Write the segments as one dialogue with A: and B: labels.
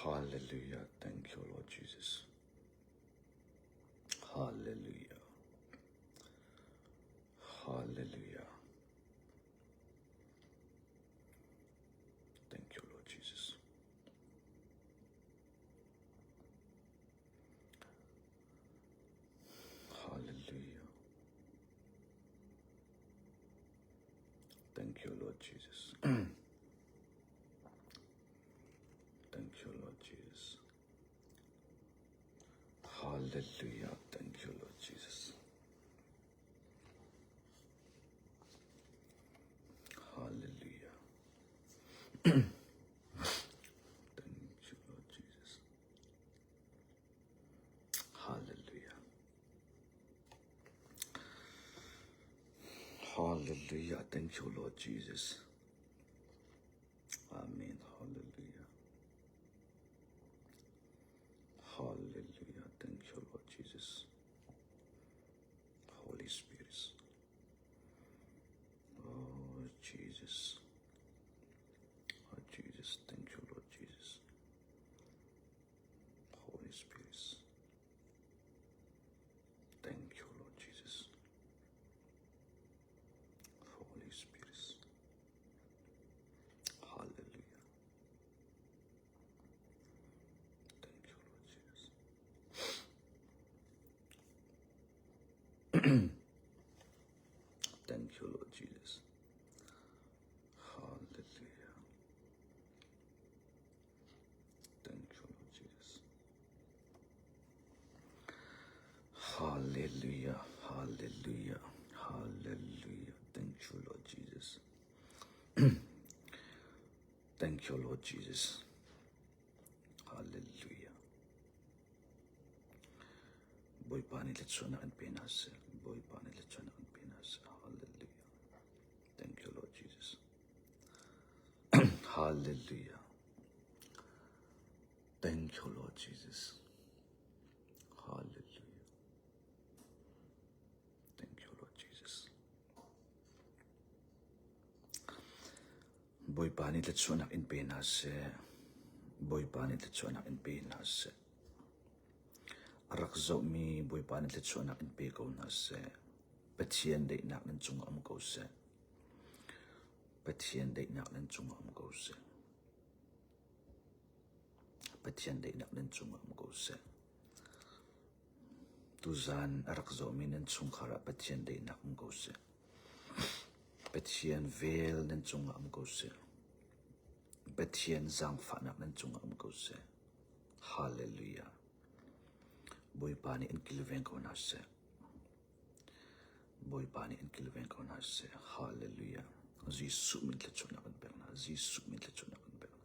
A: Hallelujah. Thank you, Lord Jesus. Hallelujah. Hallelujah. Thank you, Lord Jesus. Hallelujah. Thank you, Lord Jesus. Thank you, Lord Jesus. Hallelujah. Thank you, Lord Jesus. Hallelujah. Thank you, Lord Jesus. Hallelujah. Hallelujah. Thank you, Lord Jesus. Amen. Hallelujah. Hallelujah. Thank you, Lord Jesus. Holy Spirit. Oh, Jesus. Oh, Jesus. Thank you, Lord Jesus. Holy Spirit. Thank you, Lord Jesus. Holy Spirit. Hallelujah. Thank you, Lord Jesus. Thank you, Lord Jesus. Hallelujah. Thank you, Lord Jesus. Hallelujah. Hallelujah. Hallelujah. Thank you, Lord Jesus. Thank you, Lord Jesus. Hallelujah. Bawipa nih thluachuahnak in pe hna seh. Bawipa nih thluachuahnak in pe hna seh. Hallelujah. Thank you, Lord Jesus. Hallelujah. Thank you, Lord Jesus. Hallelujah. Thank you, Lord Jesus. Bawipa nih thluachuahnak in pe hna seh. Bawipa nih thluachuahnak in pe hna seh. A rak zohmi Bawipa nih thluachuahnak in pe ko hna seh. Pathian daihnak nan cungah um ko seh. Pathian daihnak nan cungah um ko seh. Pathian daihnak nan cungah um ko seh. Tuzaan a rak zawmi nan chungkhar ah Pathian daihnak um ko seh. Pathian vel nan cungah um ko seh. Pathian zaangfahnak nan cungah um ko seh. Hallelujah. Bawipa nih in kilveng ko hna seh. Bawipa nih in kilveng ko hna seh. Hallelujah. Jesuh min thluachuahnak kan pek hna. Jesuh min thluachuahnak kan pek hna.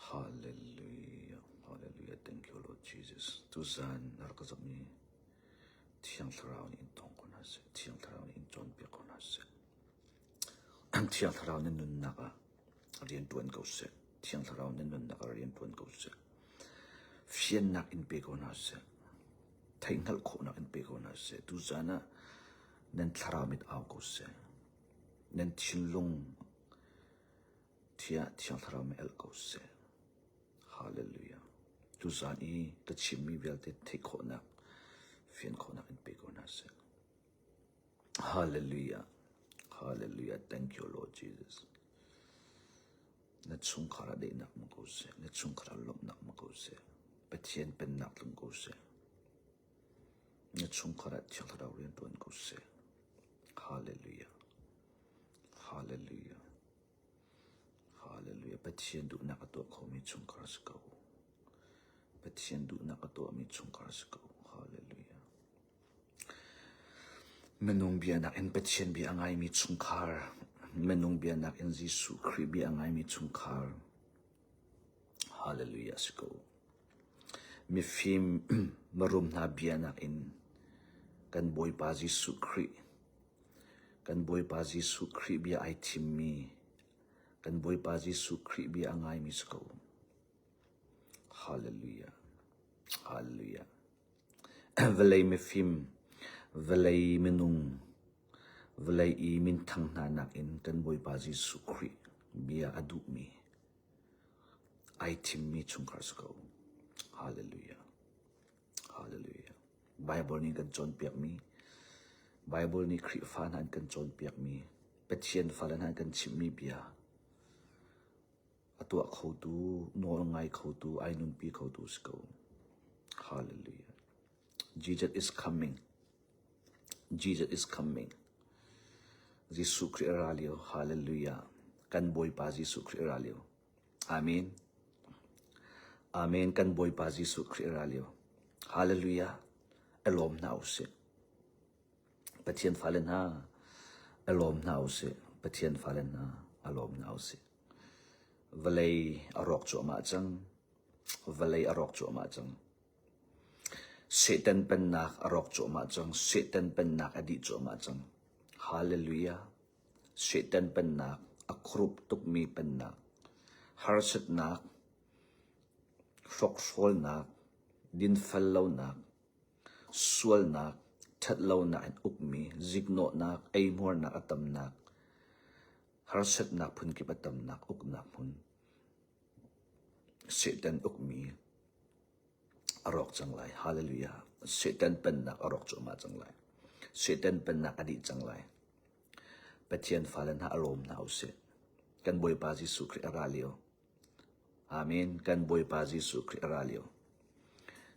A: Hallelujah. Hallelujah. Thank you, Lord Jesus. Tuzan na rak zami Thiang Thlarau nih in tong ko hna seh. Thiang Thlarau nih in cawnpiak ko hna seh. Thiang Thlarau na nunnak ah rian ṭuan ko seh. Thiang Thlarau na nunnak ah rian ṭuan ko seh. Fiannak in pe ko hna seh. Theihhngalh khawhnak in pe ko hna seh. Tuzan ah nan thlarau mit au ko seh. Nan thinlung thiah Thiang Thlarau mei alh ko seh. Hallelujah. Tuzan i ka chimmi vialte theih khawhnak, fian khawhnak in pe ko hna seh. Hallelujah. Hallelujah. Thank you, Lord Jesus. Na chungkhar ah daihnak um ko seh. Na chungkhar ah lawmhnak um ko seh. Pathian pennak tlung ko seh. Na chungkhar ah Thiang Thlarau rian ṭuan ko seh. Hallelujah. Hallelujah. Hallelujah. Pathian duhnak a tuah khomi chungkhar si ko. Pathian duhnak a tuahmi chungkhar si ko. Hallelujah. Minung bianak in Pathian bia a ngaimi chungkhar, minung bianak in Jesuh Khrih bia a ngaimi chungkhar. Hallelujah si ko. Mifim marum hna bianak in kan Bawipa Jesuh Khrih kan Bawipa Jesuh Khrih bia ai thimmi kan Bawipa Jesuh Khrih bia a ngaimi si ko. Hallelujah. Hallelujah. Vawlei mifim, vawlei minung, vawlei i minthang hna nakin kan Bawipa Jesuh Khrih bia a duhmi. Ai thimmi chungkhar si ko. Hallelujah. Hallelujah. Bible nih kan cawnpiakmi, Bible nih Khrihfa hna an kan cawnpiakmi, Pathian fale hna an kan chimhmi bia, a tuah khotu, nawl ngai khotu, ai nunpi khotu si ko. Hallelujah. Jesus is coming. Jesus is coming. Jesuh Khrih a ra lio. Hallelujah. Kan Bawipa Jesuh Khrih a ra lio. Amen. Amen. Kan Bawipa Jesuh Khrih a ra lio. Hallelujah. A lawm hna usih. Pathian fale hna, a lawm hna usih. Pathian fale hna, a lawm hna usih. Vawlei a rawk cuahmah cang. Vawlei a rawk cuahmah cang. Satan pennak a rawk cuahmah cang. Satan pennak a dih cuahmah cang. Hallelujah. Satan pennak, a khurup tukmi pennak, harsatnak, hrokhrawlnak, dinfel lonak, sualnak, ṭhatlonak in ukmi, ziknawhnak, eihmuarnak a tamnak, harsatnak phunkip a tamnak uknak hmun, Satan ukmi a rawk cang lai. Hallelujah. Satan pennak a rawk cuahmah cang lai. Satan pennak a dih cang lai. Pathian fale hna a lawm hna usih. Kan Bawipa Jesuh Khrih a ra lio. Amen. Kan Bawipa Jesuh Khrih a ra lio.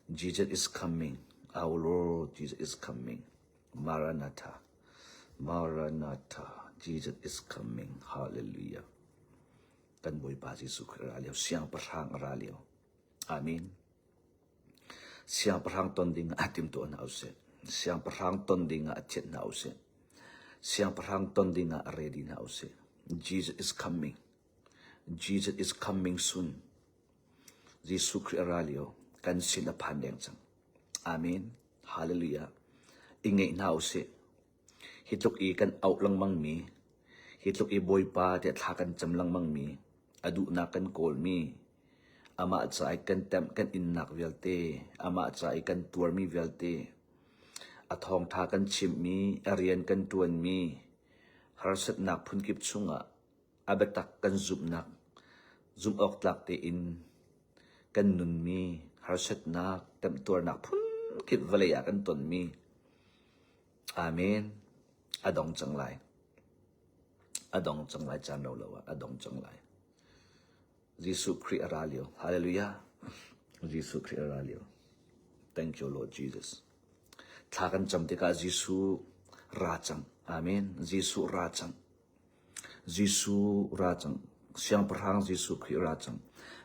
A: Jesus is coming. Our Lord Jesus is coming. Maranatha. Maranatha. Jesus is coming. Hallelujah. Kan Bawipa Jesuh Khrih a ra lio. Siangpahrang a ra lio. Amen. Siangpahrang ton ding ah timtuah hna usih. Siangpahrang ton ding ah a thianh hna usih. Siangpahrang ton ding ah a ready hna usih. Jesus is coming. Jesus is coming soon. Jesuh Khrih a ra lio. Kan sin a phan deng cang. Amen. Hallelujah. I ngeih hna usih. Hi tluk i kan auh lengmang mi, hi tluk i Bawipa tiah thla kan cam lengmang mi, a duhnak kan kawl mi, amah ca i kan temh kan innak vialte, amah ca i kan tuarmi vialte, a thawngṭha kan chimhmi, a rian kan ṭuanmi, harsatnak phunkip chungah a biatak kan zumhnak zumhawktlak tein kan nunmi harsatnak temtuarnak phunkip vawlei ah kan tonmi Amen a dong cang lai a dong cang lai caan rau lo ah a dong cang lai Jesuh Khrih a ra lio hallelujah Jesuh Khrih a ra lio thank you Lord Jesus thla kan cam tikah Jesuh ra cang amen Jesuh ra cang Jesuh ra cang. Siangpahrang Jesuh Khrih ra cang.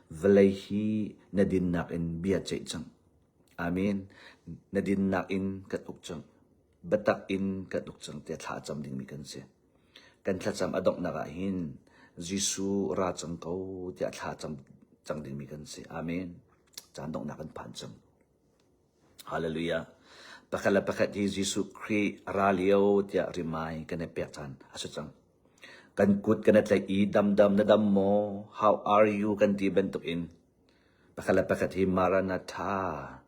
A: Vawlei hi na dinnak in bia ceih cang. Amen. Na dinnak in kan uk cang. Biatak in kan uk cang tiah thla a cam dingmi kan si. Kan thlacam a donghnak ah hin Jesuh ra cang ko tiah thla cam cang dingmi kan si. Amen. Caan donghnak kan phan cang. Hallelujah. Pakhat le pakhat hi Jesuh Khrih a ra lio tiah rimai kan i pek caan a si cang. Kan kut kan i tlaih i damdam na dam maw? How are you? kan ti bantukin pakhat le pakhat hi Maranatha.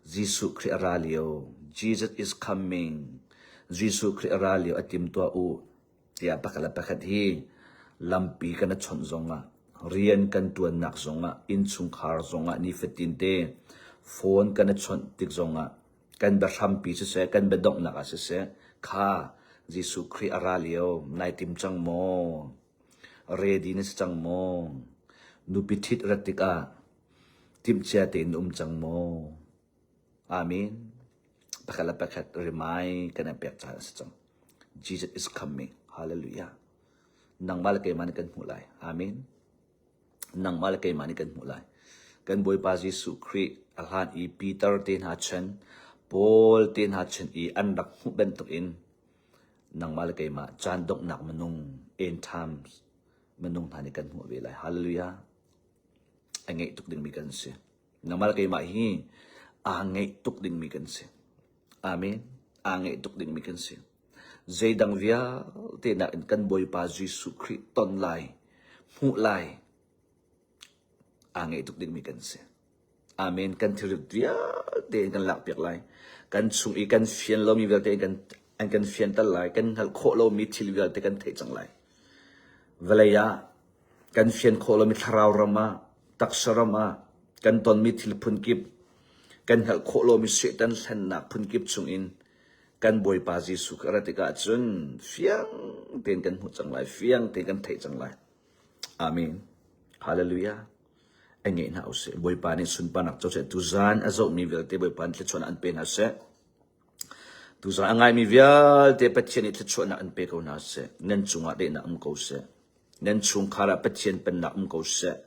A: Jesuh Khrih a ra lio. Jesus is coming. Jesuh Khrih a ra lio a tim tuah u. Tiah pakhat le pakhat hi lampi kan i chawnh zongah, rian kan ṭuannak zongah, innchungkhar zongah nifatin te phone kan i chawnh tik zongah kan biahrampi siseh, kan biadonghnak ah siseh, kha Jesuh Khrih a ra lio, nai tim cang maw? Ready na si cang maw? Nupi ṭhit rat tikah timhcia tein na um cang maw? Amen. Pakhat le pakhat rimai kan i pek caan a si cang. Jesus is coming. Hallelujah. Nangmah le keimah nih kan hmuh lai. Amen. Nangmah le keimah nih kan hmuh lai. Kan Bawipa Jesuh Khrih a hlan i Peter te hna chan, Paul te hna chan i an rak hmuh bantuk in nangmah le keimah caan donghnak minung end times minung hna nih kan hmuh ve lai. Hallelujah. A ngeih tuk dingmi kan si. Nangmah le keimah hi aa ngeih tuk dingmi kan si. Amen. Aa ngeih tuk dingmi kan si. Zeidang vialte nakin kan Bawipa Jesuh Khrih ton lai, hmuh lai, aa ngeih tuk dingmi kan si. Amen. Kan thilrit vialte in kan lakpiak lai. Kan chung i kan fian lomi vialte in kan an kan fianter lai. Kan hngalh khawh lomi thil vialte kan theih cang lai. Vawlei ah kan fian khawh lomi thlarau ram ah. Taksa ram ah kan tonmi thil phunkip, kan hngalh khawh lomi Satan hlennak phunkip chungin kan Bawipa Jesuh a rat tikah cun fiang tein kan hmuh cang lai, fiang tein kan theih cang lai. Amen. Hallelujah. A ngeih hna usih. Bawipa nih sunparnak co seh. Tuzaan a zohmi vialte Bawipa nih thluachuahnak an pe hna seh. Tuzaan a ngaimi vialte Pathian nih thluachuahnak an pe ko hna seh. Nan cungah daihnak um ko seh. Nan chungkhar ah Pathian pennak um ko seh.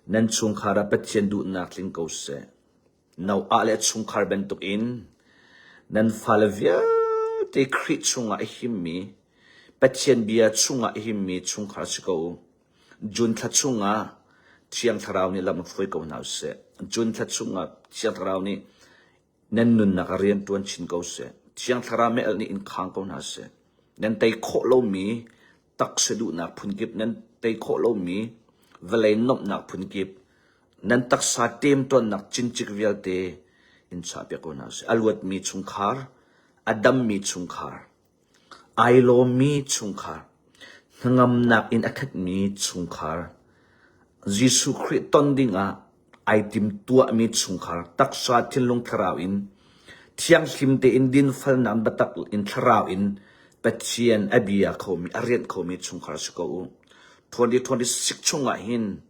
A: Nan chungkhar ah Pathian duhnak tling ko seh. Noah le a chungkhar bantukin nan fale vialte Khrih chungah a himmi, Pathian bia chungah a himmi chungkhar si ko u. June thla chungah Thiang Thlarau nih lam hruai ko hna usih. June thla chungah Thiang Thlarau nih nan nunnak ah rian ṭuan chin ko seh. Thiang Thlarau mei alh nih in khang ko hna seh. Nan tei khawh lomi taksa duhnak phunkip, nan tei khawh lomi vawlei nuamhnak phunkip, nan taksa ṭemṭuannak cincik vialte in chuahpiak ko hna seh. A luatmi chungkhar, a dammi chungkhar, Ai lawmmi chungkhar, hnangamnak in a khatmi chungkhar, Jesuh Khrih ton dingah ai timtuahmi chungkhar, taksa thinlung thlarau in thianghlim tein dinfalnak biatak in thlarau in Pathian a bia khomi, a rianh khomi chungkhar si ko u. 2026 chungah hin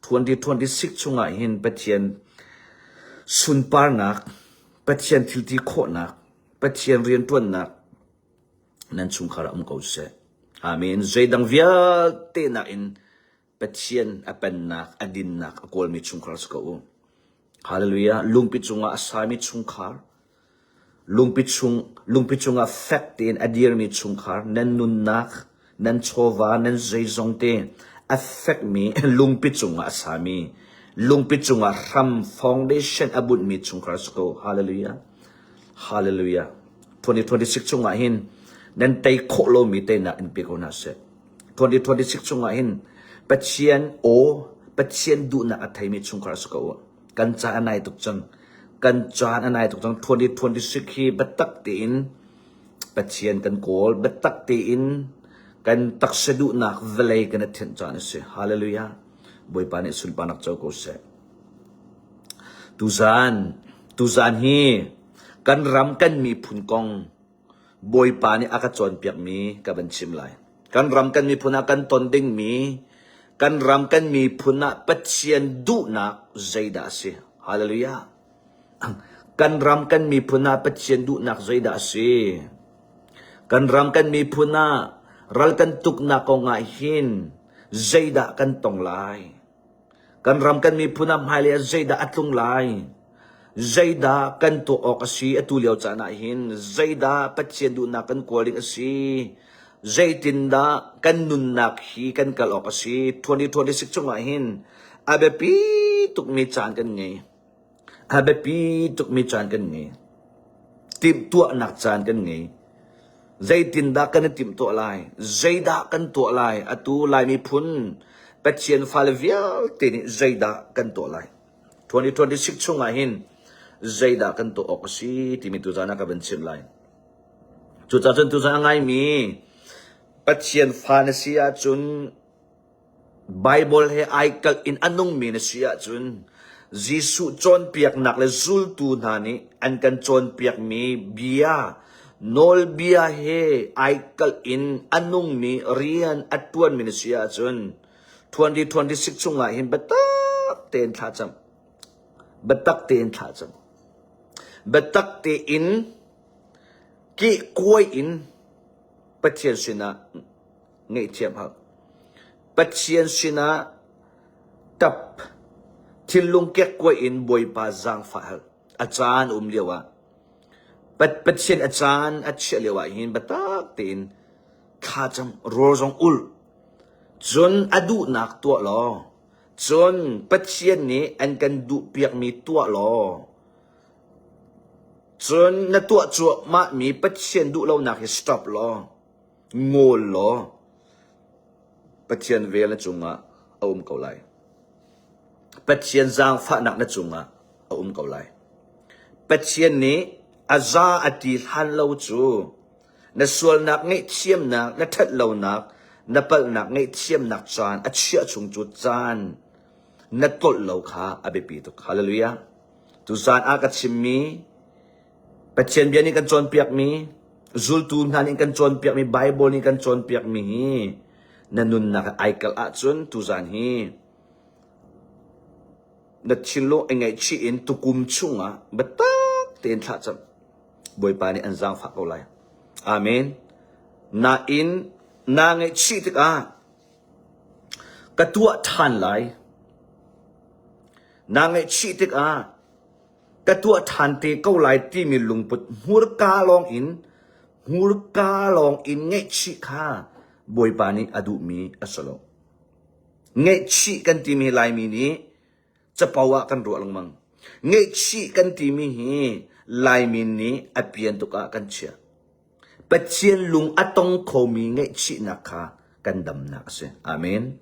A: 2026 chungah hin Pathian sunparnak, Pathian thilti khawhnak, Pathian rianṭuannak nan chungkhar ah um ko seh. Amen. Zeidang vialte nakin Pathian a pennak, a dinnak a kawlmi chungkhar si ko u. Hallelujah. Lungpi cungah a sami chungkhar, lungpi chung lungpi cungah fek tein a dirmi chungkhar, nan nunnak, nan chawva, nan zeizong te a fekmi lungpi cungah a sami, lungpi cungah hram foundation a bunhmi chungkhar si ko. Hallelujah. Hallelujah. 2026 chungah hin nan tei khawh lomi teinak in pe ko hna seh. 2026 chungah hin Pathian aw, Pathian duhnak a theimi chungkhar si ko u. Kan caan a nai tuk cang. Kan caan a nai tuk cang. 2026 hi biatak tein Pathian kan kawl, biatak tein kan taksa duhnak vawlei kan i thianh caan a si. Hallelujah. Bawipa nih sunparnak co ko seh. Tuzaan, tuzaan hi kan ram kan miphun kong Bawipa nih a ka cawnpiakmi ka van chim lai. Kan ram kan miphun ah kan ton dingmi, kan ram kan miphun ah Pathian duhnak zeidah a si? Hallelujah. Kan ram kan miphun ah Pathian duhnak zeidah a si? Kan ram kan miphun ah ral kan tuknak kong ah hin zeidah kan tong lai? Kan ram kan miphun ah hmailei ah zeidah a tlung lai? Zeidah kan tuah awk a si atu lio caan ah hin? Zeidah Pathian duhnak kan kawl ding a si? Zeitindah kan nunnak hi kan kal awk a si? 2026 chungah hin a biapi tukmi caan kan ngei. A biapi tukmi caan kan ngei. Timhtuahnak caan kan ngei. Zeitindah kan i timhtuah lai? Zeidah kan tuah lai? Atu Lai miphun Pathian fale vialte nih zeidah kan tuah lai? 2026 chungah hin zeidah kan tuah awk a si timi tuzaan ah ka van chim lai. Cucaah cun tuzaan a ngaimi Pathian fa na si ahcun Baibal he ai kalh in a nungmi na si ahcun Jesuh cawnpiaknak le zultu hna nih an kan cawnpiakmi bia, nawlbia he ai kalh in a nungmi rian a ṭuanmi na si ahcun 2026 chungah hin biatak tein thlacam. Biatak tein thlacam. Biatak tein kehkuai in Pathian sinah ngaihthiam hal. Pathian sinah tap thinlung kekkuai in Bawipa zaangfah hal. A caan um lio ah Pathian a caan a chiah lio ah hin biatak tein thlacam rawl zong ul. Cun a duhnak tuah law, cun Pathian nih an kan duhpiakmi tuah law, cun na tuah cuahmahmi Pathian duhlonak hi stop law, Ngawl law Pathian vel na cungah a um ko lai. Pathian zaangfahnak na cungah a um ko lai. Pathian nih a za a ti hlan lo cu na sualnak ngaihthiamnak, na ṭhatlonak, na palhnak ngaihthiamnak caan a chiah chung cu caan. na tlolh lo kha a biapi tuk. Hallelujah. Tuzaan ah ka chimmi Pathian bia nih kan cawnpiakmi, zultu hna nih kan cawnpiakmi, Bible nih kan cawnpiakmi hi na nunnak ai kalh ahcun tuzaan hi na thinlung i ngaihchih in tukum chungah biatak tein thlacam. Bawipa nih an zaangfah ko lai. Amen. Nain naa ngaihchih tikah ka tuah ṭhan lai. Naa ngaihchih tikah ka tuah ṭhan te ko lai timi lungput hmurka lawng in hmurka lawng in ngaihchih kha Bawipa nih a duhmi a si lo. Ngaihchih kan timi Laimi nih capo ah kan ruah lengmang. Ngaihchih kan timi hi Laimi nih a pian tuk ah kan chiah. Pathian lung a tong khomi ngaihchihnak kha kan damnak a si. Amen.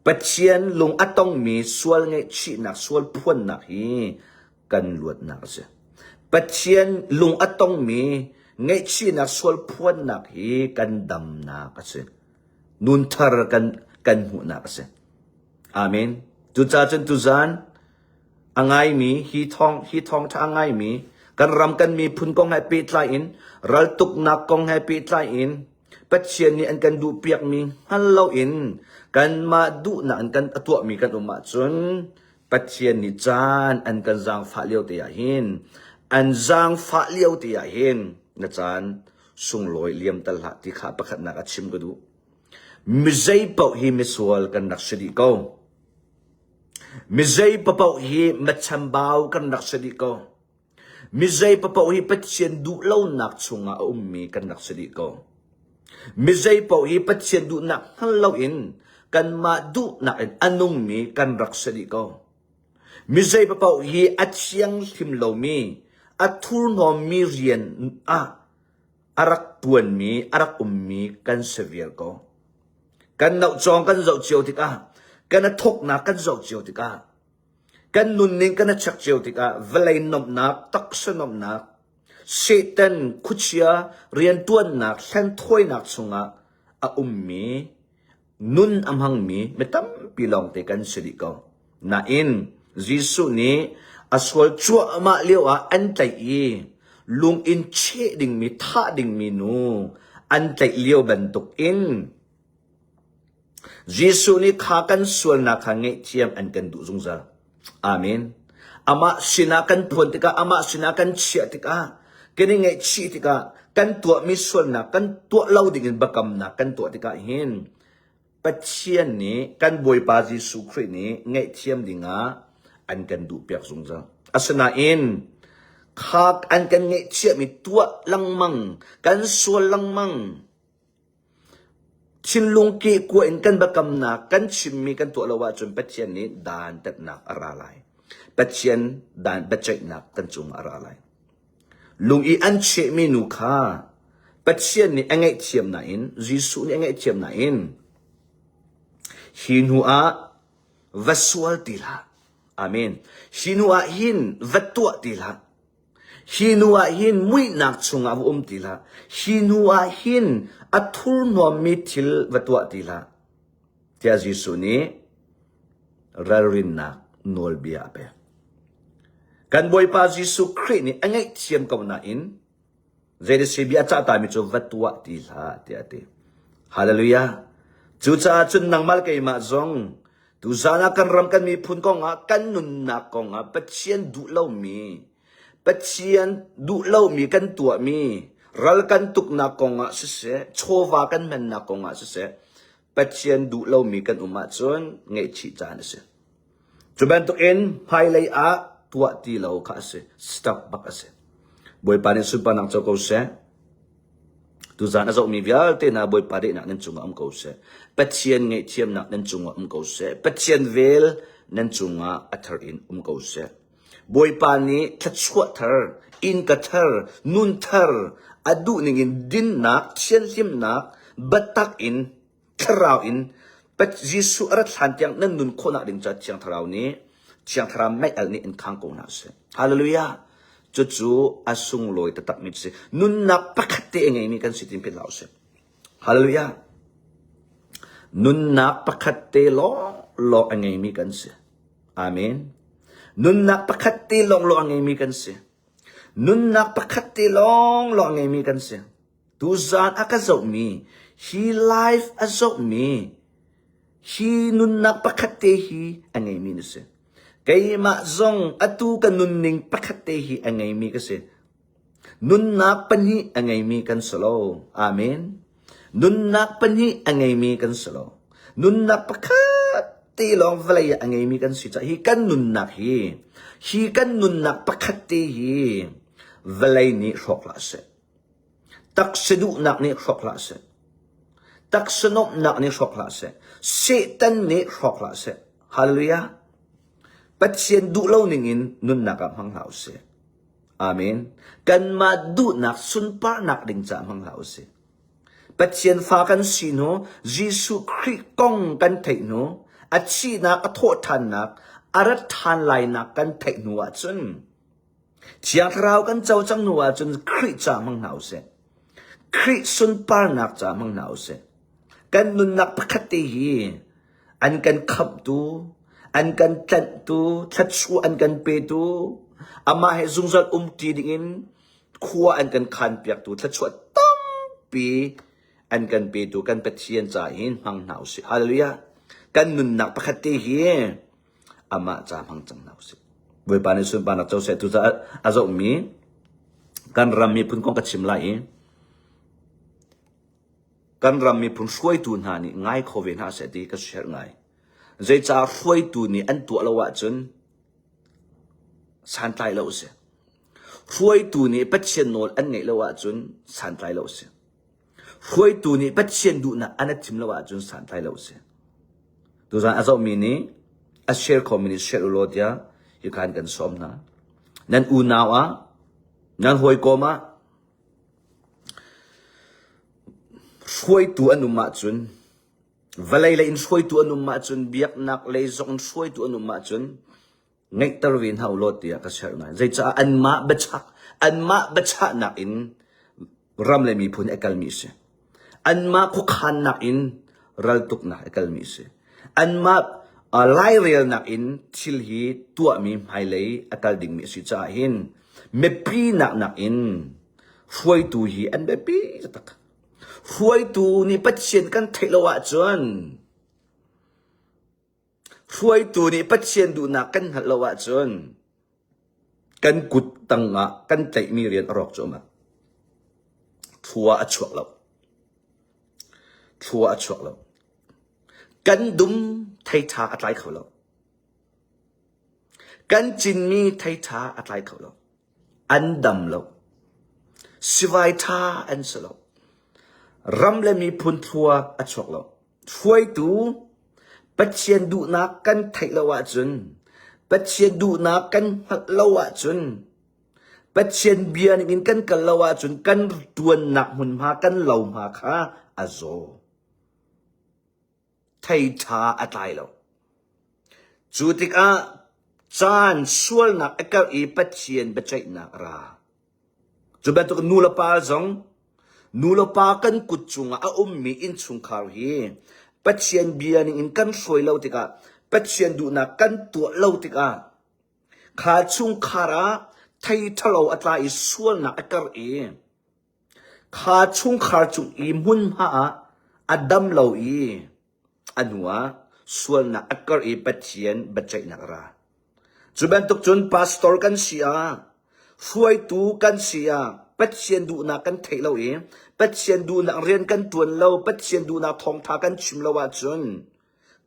A: Pathian lung a tongmi sual ngaihchihnak, sual phuannak hi kan luatnak a si. Pathian lung a tongmi ngaihchihnak, sual phuannak hi kan damnak a si. Nunthar kan, kan hmuhnak a si. Amen. Cucaah cun tuzan a ngaimi hi thawng hi thawngṭha a ngaimi kan ram kan miphun kong he pehtlai in raltuknak kong he pehtlai in Pathian nih an kan duhpiakmi hngal loin kanmah duhnak in kan a tuahmi kan um ahcun Pathian nih caan an kan zaangfah lio te ah hin an zaangfah lio te ah hin na caan sunglawi liam tal hlah ti kha pakhatnak a chim ka duh. Mi zei paoh hi misual kan rak si dih ko. Mizei paoh hi machambau kan rak si dih ko. Mizei paoh hi Pathian duhlonak chungah a ummi kan rak si dih ko. Mizei paoh hi Pathian duhnak hngal loin kanmah duhnak in a nungmi kan rak si dih ko. Mizei paoh hi a thianghlim lomi, a thurhnawmmi rian ah a rak tuanmi, a rak ummi kan si vial ko. Kan nohcawng kan zoh cio tikah, kan a thawknak kan zoh cio tikah, kan nunning kan a check cio tikah vawlei nuamhnak, taksa nuamhnak, Satan khuachia riantuannak, hlenthawinak chungah a ummi nun a hmangmi mi tampi lawngte kan si dih ko. Nain Jesuh nih a sual cuahmah lioah an tlaih i lung in cheh dingmi thah dingmi nu an tlaih lio bantukin Jesuh nih kha kan sualnak kha ngaihthiam an kan duh zungzal. Amen. Amah sinah kan phuan tikah, amah sinah kan chiah tikah, kan i ngaihchih tikah, kan tuahmi sualnak, kan tuah lo dingin biakamnak kan tuah tikah hin Pathian nih kan Bawipa Jesuh Khrih nih ngaihthiam dingah an kan duhpiak zungzal. Asinain kha an kan ngaihchiahmi tuah lengmang, kan sual lengmang, Thinlung kehkuah in kan biakamnak kan chimmi kan tuah lo ahcun Pathian nih dantatnak a ra lai. Pathian dan biaceihnak kan cungah a ra lai. Lung i an chehmi nu kha Pathian nih a ngaihthiam nain, Jesuh nih a ngaihthiam nain, hi hnu ah va sual ti hlah. Amen. Hi hnu ah hin va tuah ti hlah. Hi nu ah hin muihnak chungah va um ti hlah. Hi nu ah hin a thurhnawmmi thil va tuah ti hlah. Tiah Jesuh nih ralrinnak nawlbia a pek. Kan Bawipa Jesuh Khrih nih a ngaihthiam ko nain Zeidasi bia a cahtami cu va tuah ti hlah tiah a ti. Hallelujah. Cucaah cun nangmah le keimah zong tuzaan ah kan ram kan miphun kongah kan nunnak kongah Pathian duh lomi Pathian duh lomi kan tuahmi ral kan tuknak kongah siseh chawva kan hmannak kongah siseh Pathian duh lomi kan um ahcun ngaihchih caan a si. Cu bantukin hmailei ah tuah ti lo kha a si. Stop bak a si. Bawipa nih sunparnak co ko seh. Tuzaan a zohmi vialte hna Bawipa daihnak nan cungah um ko seh. Pathian ngaihthiamnak nan cungah um ko seh. Pathian vel nan cungah a thar in um ko seh. Bawipa nih thluachuah thar, innka thar, nun thar, a duh ningin dinnak, thianhlimnak, biatak in Thlarau in Jesuh a rat hlan tiang nan nun khawhnak ding ca Thiang Thlarau nih Thiang Thlarau mei-alh nih in khang ko hna seh. Hallelujah. Cucu a sunglawi taktakmi cu si. Nunnak pakhat te a ngeimi kan si tin philh hlah usih. Hallelujah. Nunnak pakhat te lawng lawng a ngeimi kan si. Amen. Nunnak pakhat te lawnglawng a ngeimi kan si. Nunnak pakhat te lawnglawng a ngeimi kan si. Tuzaan a ka zohmi, hi life a zohmi, hi nunnak pakhat te hi a ngeimi na si. Keimah zong atu ka nunning pakhat te hi a ngeimi ka si. Nunnak pahnih a ngeimi kan si lo. Amen. Nunnak pahnih a ngeimi kan si lo. Nunnak pakhat te lawng vawlei ah a ngeimi kan si caah hi kan nunnak hi, hi kan nunnak pakhat te hi vawlei nih hrawk hlah seh. Taksa duhnak nih hrawk hlah seh. Taksa nuamhnak nih hrawk hlah seh. Satan nih hrawk hlah seh. Hallelujah. Pathian duh lo ningin nunnak ah hmang hlah usih. Amen. Kanmah duhnak sunparnak ding caah hmang hlah usih. Pathian fa kan si hnu, Jesuh Khrih kong kan theih hnu, a thihnak, a thawhṭhannak, a rat ṭhan lainak kan theih hnu ahcun, Thiang Thlarau kan co cang hnu ahcun Khrih ca hmang hna usih. Khrih sunparnak ca hmang hna usih. Kan nunnak pakhat te hi an kan khamhtu, an kan tlanhtu, thluachuah an kan petu, amah he zungzal umṭi dingin khua an kan khanpiaktu, thluachuah tampi an kan petu kan Pathian ca hin hmang hna usih. Hallelujah. Kan nunnak pakhat te hi amah ca hmang cang hna usih. Bawipa nih sunparnak co seh. Cucaah a zohmi kan ram miphun kong ka chim lai i Kan ram miphun hruaitu hna nih ngai kho ve hna seh ti ka share ngai. Zeicah hruaitu nih an tuah lo ahcun santlai lo a si. Hruaitu nih Pathian nawl an ngeih lo ahcun santlai lo a si. Hruaitu nih Pathian duhnak an i thim lo ahcun santlai lo a si. Tuzaan a zohmi nih a share khomi nih share u law tiah hika in kan sawm hna. Nan unau ah, nan hawikom ah, Hruaitu an um ahcun, vawlei lei in hruaitu an um ahcun, biaknak lei zong in hruaitu an um ahcun, ngeihter ve hna u law tiah ka serh ngai. Zeicah anmah biachak, anmah biachahnak in ram le miphun a kalmi a si. Anmah khuakhannak in raltuknak a kalmi a si. Anmah lairelnak in thil hi tuahmi hmailei a kal dingmi a si caah hin mipi naknak in hruaitu hi an biapi taktak. Hruaitu nih Pathian kan theih lo ahcun hruaitu nih Pathian duhnak kan hngalh lo ahcun kan kut tangah kan tlaihmi rian a rawk cuahmah. Thlua a chuak lo. Thlua a chuak lo. Kan dum thei ṭha a tlai kho lo. Kan cinmi thei ṭha a tlai kho lo. An dam lo. Sivai ṭha an si lo. Ram le miphun thlua a chuak lo. Hruaitu Pathian duhnak kan theih lo ahcun, Pathian duhnak kan hngalh lo ahcun, Pathian bia ningin kan kal lo ahcun kan ṭuannak hmunhma kan lohma kha a zaw. Thei ṭha a tlai lo. Cu tikah caan sualnak a karh i Pathian biaceihnak a ra. Cu bantuk nu le pa zong nu le pa kan kut cungah a ummi innchungkhar hi Pathian bia ningin kan hruai lo tikah Pathian duhnak kan tuah lo tikah kha chungkhar ah thei ṭhalo a tla i sualnak a karh i Kha chungkhar cung i hmunhma ah a dam lo i a hnuah sualnak a karh i Pathian biaceihnak a ra. Cu bantuk cun pastor kan si ah, hruaitu kan si ah, Pathian duhnak kan theih lo i Pathian duhnak rian kan ṭuan lo, Pathian duhnak thawngṭha kan chim lo ahcun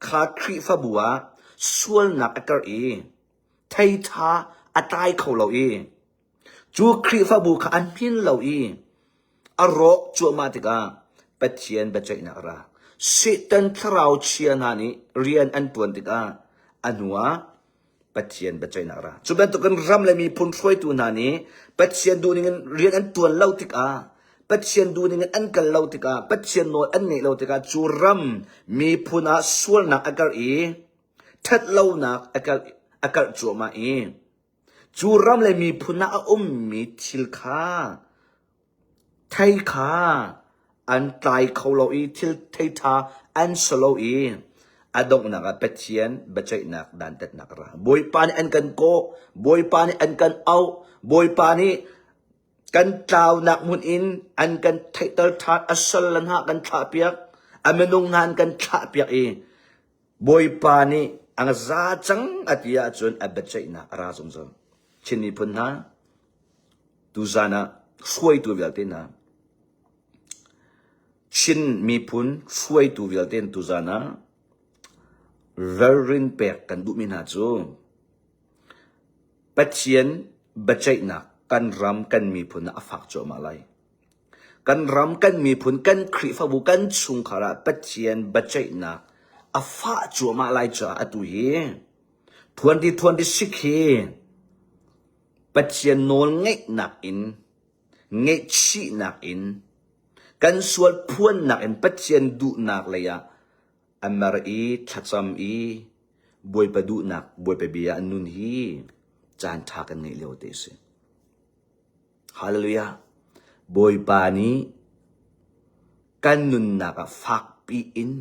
A: kha Khrihfabu ah sualnak a karh i thei ṭha a tlai kho lo i Cu Khrihfabu kha a hmin lo i a rawk cuahmah tikah Pathian biaceihnak a ra. Satan thlarau chia hna nih rian an ṭuan tikah a hnuah Pathian biaceihnak a ra. Cu bantukin ram le miphun hruaitu hna nih Pathian duhning in rian an ṭuan lo tikah Pathian duhning in an kal lo tikah Pathian nawl an ngeih lo tikah cu ram miphun ah sualnak a karh i ṭhatlonak a karh cuahmah i Cu ram le miphun ah a ummi thil kha thei kha an tlai kho lo i thil thei ṭha an si lo i. A donghnak ah Pathian biaceihnak dantatnak a ra. Bawipa nih an kan kawh, Bawipa nih an kan auh, Bawipa nih kan tlaunak hmun in an kan theihter ṭhan, a sal le hna kan thlahpiak, a minung hna an kan thlahpiak i Bawipa nih a za cang a ti ahcun a biaceihnak a ra zungzal. Chin miphun hna, tuzan ah hruaitu vialte hna, Chin miphun hruaitu vialte tuzan ah ralrin pek kan duhmi hna cu Pathian biaceihnak kan ram kan miphun ah a fak cuahmah lai. Kan ram kan miphun kan Khrihfabu kan chungkhar ah Pathian biaceihnak a fah cuahmah lai caah atu hi 2026 hi Pathian nawl ngeihnak in ngeihchihnak in kan sual phuannak in Pathian duhnak lei ah a mer i thlacam i Bawipa duhnak Bawipa bia an nun hi caan ṭha kan ngeih lio te a si. Hallelujah. Bawipa nih kan nunnak ah fakpi in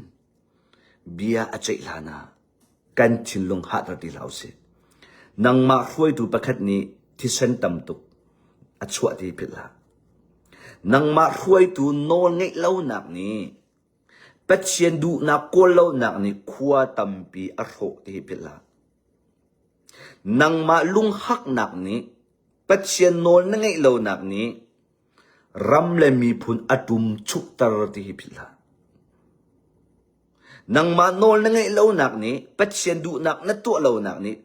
A: bia a ceih hlan ah kan thinlung hahter ti hlah usih. Nangmah hruaitu pakhat nih thisen tam tuk a chuah ti philh hlah. Nangmah hruaitu nawl ngeih lonak nih Pathian duhnak kawl lonak nih khua tampi a hrawh ti hi philh hlah. Nangmah lunghaknak nih Pathian nawl na ngeih lonak nih ram le miphun a ṭum chukter ti hi philh hlah. Nangmah nawl na ngeih lonak nih Pathian duhnak na tuah lonak nih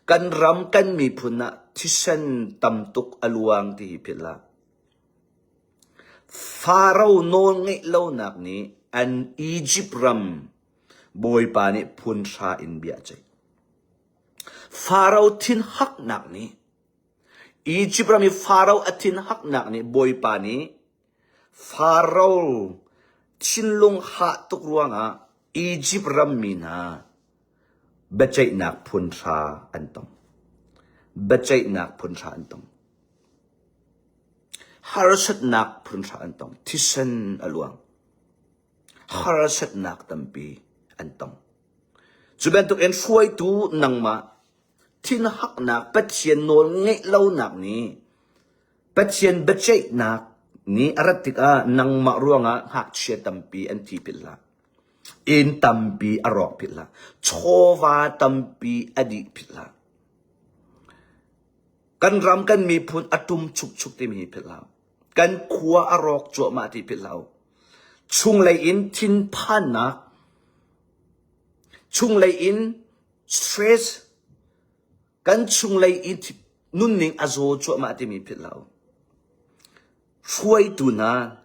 A: kan ram kan miphun ah thisen tam tuk a luang ti hi philh hlah. Faro nawlngeih lonak nih an Izipt ram Bawipa nih phun hra in bia a ceih. Faro thinhaknak nih Izipt ram i Faro a thinhaknak nih Bawipa nih Faro thinlung hah tuk ruangah Izipt rammi hna biaceihnak phun hra an tong. Biaceihnak phun hra an tong. Harsatnak phunhra an tong. Thisen a luang. Harsatnak tampi an tong. Cu bantuk in hruaitu nangmah thinhaknak Pathian nawl ngeih lonak nih Pathian biaceihnak nih a rat tikah nangmah ruangah ngakchia tampi an thi philh hlah. Inn tampi a rawk philh hlah. Chawva tampi a dih philh hlah. Kan ram kan miphun a tum chukchuk timi hi philh hlah. Kan khua a rawk cuahmah ti philh hlah. Chunglei in thinphannak, chunglei in stress, kan chunglei in nunning a zaw cuahmah timi philh hlah. Hruaitu hna,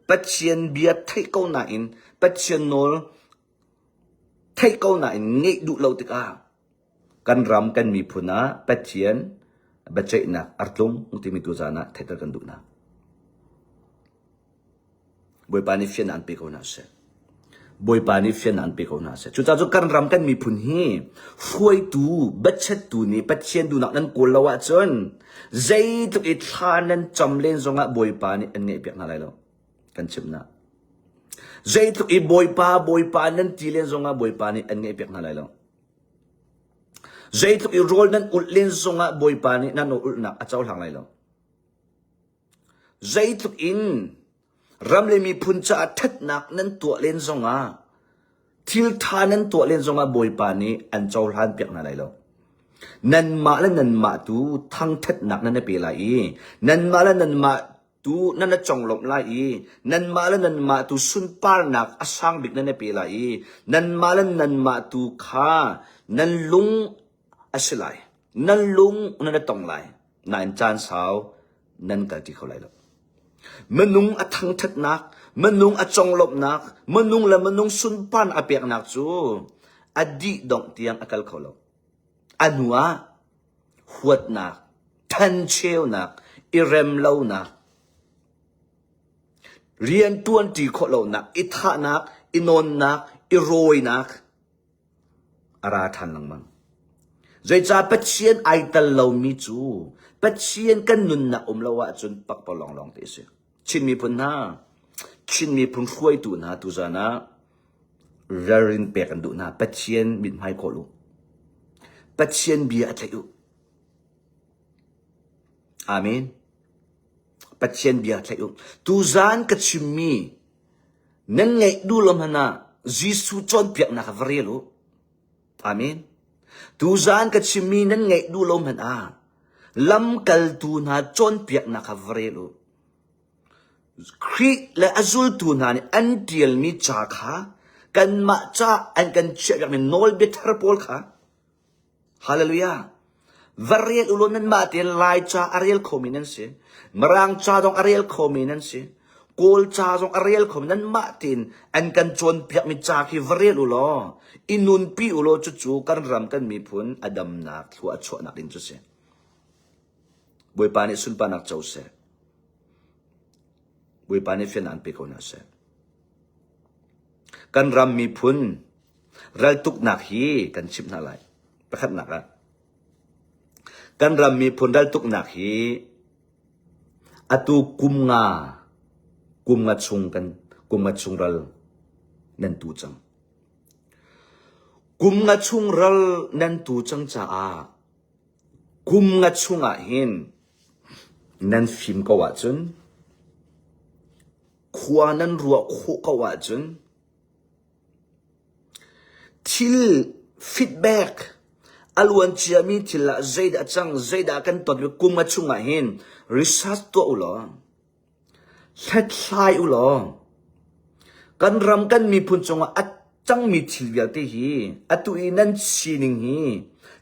A: Pathian bia theih ko nain Pathian nawl theih ko nain ngeih duh lo tikah Kan ram kan miphun ah Pathian biaceihnak a tlung timi tuzaan ah theihter kan duh hna. Bawipa nih fiannak an pe ko hna seh. Bawipa nih fiannak an pe ko hna seh. Cucaah cu kan ram kan miphun hi hruaitu, biachettu nih Pathian duhnak nan kawl lo ahcun zeitluk i thla nan cam len zongah Bawipa nih an ngeihpiak hna lai lo. Kan chimh hna. Zeitluk i Bawipa, Bawipa nan ti len zongah Bawipa nih an ngeihpiak hna lai lo. Zeitluk i rawl nan ulh len zongah Bawipa nih nan ulhnak a cohlang lai lo. Zeitluk in ram le miphun caah ṭhatnak nan tuah len zongah thil ṭha nan tuah len zongah Bawipa nih an cohlan piak hna lai lo. Nanmah le nanmah tu thangṭhatnak nan i pe lai i nanmah le nanmah tu nan i conglawmh lai i nanmah le nanmah tu sunparnak a sang bik nan i pe lai i nanmah le nanmah tu kha nan lung a si lai nan lung nan i tong lai nain caan sau nan kalṭi kho lai lo minung a thangṭhatnak minung a conglawmhnak minung le minung sunparnak a peknak cu a dih dongh tiang a kal kho lo a hnu ah huatnak, ṭhencheunak, i remlonak, rianṭuanṭi khawh lonak, i thahnak, i nawnnak, i rawinak a ra ṭhan lengmang. Zeicah Pathian ai tel lomi cu Pathian kan nunnak um lo ahcun pakpalawng lawng te a si. Chin miphun hna, Chin miphun hruaitu hna tuzaan ah. Ralrin pek an duh hna. Pathian mithmai kawl u. Pathian bia a tlaih u. Amen. Pathian bia tlaih u. Tuzaan ka chimmi nan ngaih duh lo hmanh ah Jesuh cawnpiaknak kha va rel u. Amen. Tuzaan ka chimmi nan ngaih duh lo hmanh ah lamkaltu hna cawnpiaknak kha va rel u. Khrih le a zultu hna nih an ṭialmi ca kha kanmah ca an kan chiahpiakmi nawlbia thar pawl kha Hallelujah! Va rel u law nanmah tein Laica a rel khomi nan si. Mirang ca zong a rel khomi nan si. Kawl ca zong a rel khomi nanmah tein an kan cawnpiakmi ca khi va rel u law i nunpi u law cucu kan ram kan miphun a damnak thlua a chuahnak ding cu si. Bawipa nih sunparnak co seh. Bawipa nih fiannak an pe ko hna seh. Kan ram miphun raltuknak hi kan chimh hna lai. Pakhatnak ah, kan ram miphun raltuknak hi atu kum nga kum nga chung kan kum nga chung ral nan tu cang. Kum nga chung ral nan tu cang caah kum nga chung ah hin Nan fim ko ahcun, khua nan ruah khawh ko ahcun, thil feedback a luan ciami thil ah zeidah a cang, zeidah kan ton kum a chungah hin research tuah u law, Hlathlai u law kan ram kan miphun cungah a cangmi thil vialte hi atu i nan sining hi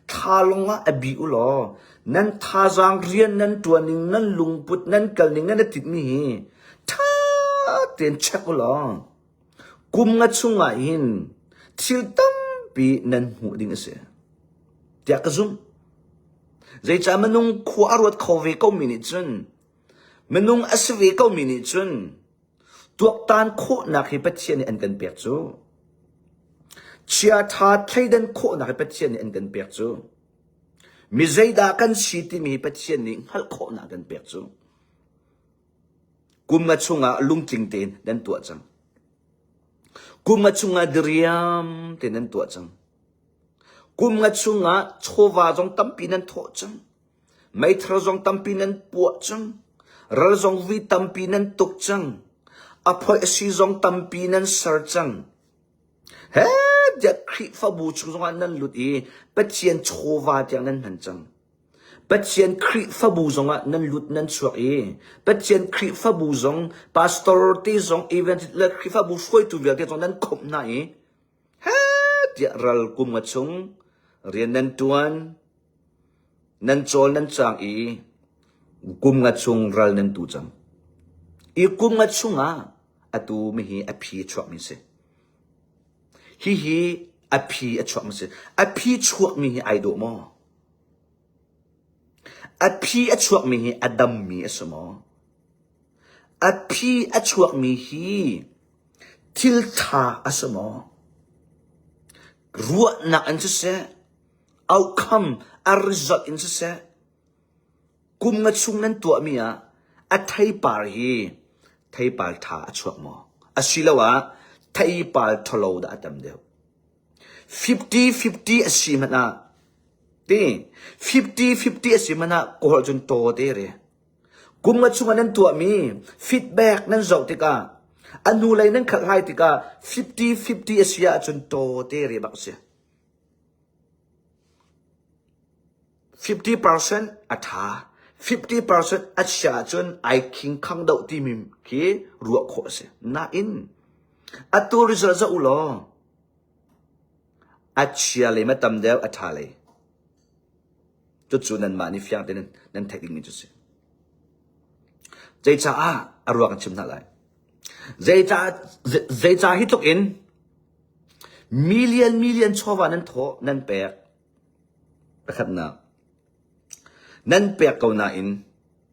A: thla lawngah a bi u law nan thazaang rian nan ṭuanning nan lungput nan kalning nan i tinhmi hi ṭha tein check u law kum nga chungah hin thil tampi nan hmuh ding a si tiah ka zumh. Zeicah minung khua a ruat kho ve komi nih cun Minung a si ve komi nih cun tuaktan khawhnak hi Pathian nih an kan pek cu. Chiaṭha thleidan khawhnak hi Pathian nih an kan pek cu. Mi zeidah kan si timi hi Pathian nih hngalh khawhnak kan pek cu. Kum nga chungah lungtling tein nan tuah cang. Kum nga chungah diriam tein nan tuah cang. Kum nga chungah chawva zong tampi nan thawh cang. Meithal zong tampi nan puah cang. Ral zong vi tampi nan tuk cang. A phoih a si zong tampi nan ser cang. He tiah Khrihfabu chung zongah nan lut i Pathian chawva tiang nan hman cang. Pathian Khrihfabu zongah nan lut nan chuak i Pathian Khrihfabu zong pastor te zong evangelist le Khrihfabu hruaitu vialte zong nan khomh hna i he tiah ral kum nga chung rian nan tuan Nan cawl nan caang i kum nga chung ral nan tu cang. I kum nga chungah atu mihi a phi a chuakmi si. Hihi a phi a chuakmi si. A phi chuakmi hi ai dawh maw? A phi a chuakmi hi a dammi a si maw? A phi a chuakmi hi thil ṭha a si maw? Ruahnak in siseh, outcome a result in siseh kum nga chung nan tuahmi ah a theipar hi theipar ṭha a chuak maw asiloah theipar ṭhalo dah a tam deuh 50-50 a si hmanh ah ti 50-50 a si hmanh ah kawl cun taw te re kum nga chungah nan tuahmi feedback nan zoh tikah a hnulei nan khalh tikah 50-50 a si ahcun taw te re bak a si 50% a ṭha, 50% a chia ahcun ai khingkhang doh timi khi ruah khawh a si. Nain, atu result zoh u law, a chia lei ma tam deuh, a ṭha lei. Cucu nanmah nih fiang tein nan theih dingmi cu si. Zeicaah a ruang an chim hna lai. Zeicah, zeicah hi tluk in Million million chawva nan thawh nan pek. Pakhatnak. Nan pek ko nain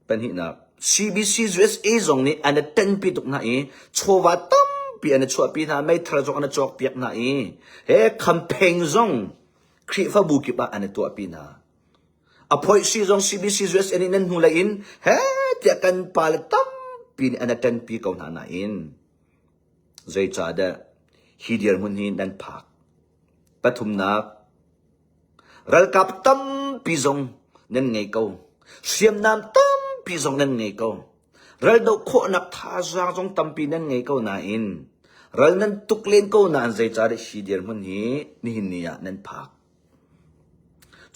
A: pahnihnak CBC USA zong nih an i tenpi tuk hna i chawva tampi an i chuahpi hna meithal zong an i cawkpiak hna i he campaign zong Khrihfabu kip ah an i tuahpi hna. A phoihsi zong CBC USA nih nan hnulei in he tiah kan pale tampi nih an i tenpi ko hna nain Zeicahdah? hi dirhmun hi nan phak. Pathumnak, ralkap tampi zong nan ngei ko. Hriamnam tampi zong nan ngei ko. Raldoh khawhnak thazaang zong tampi nan ngei ko nain ral nan tuk len ko nain zeicahdah hi dirhmun hi nihin ni ah nan phak.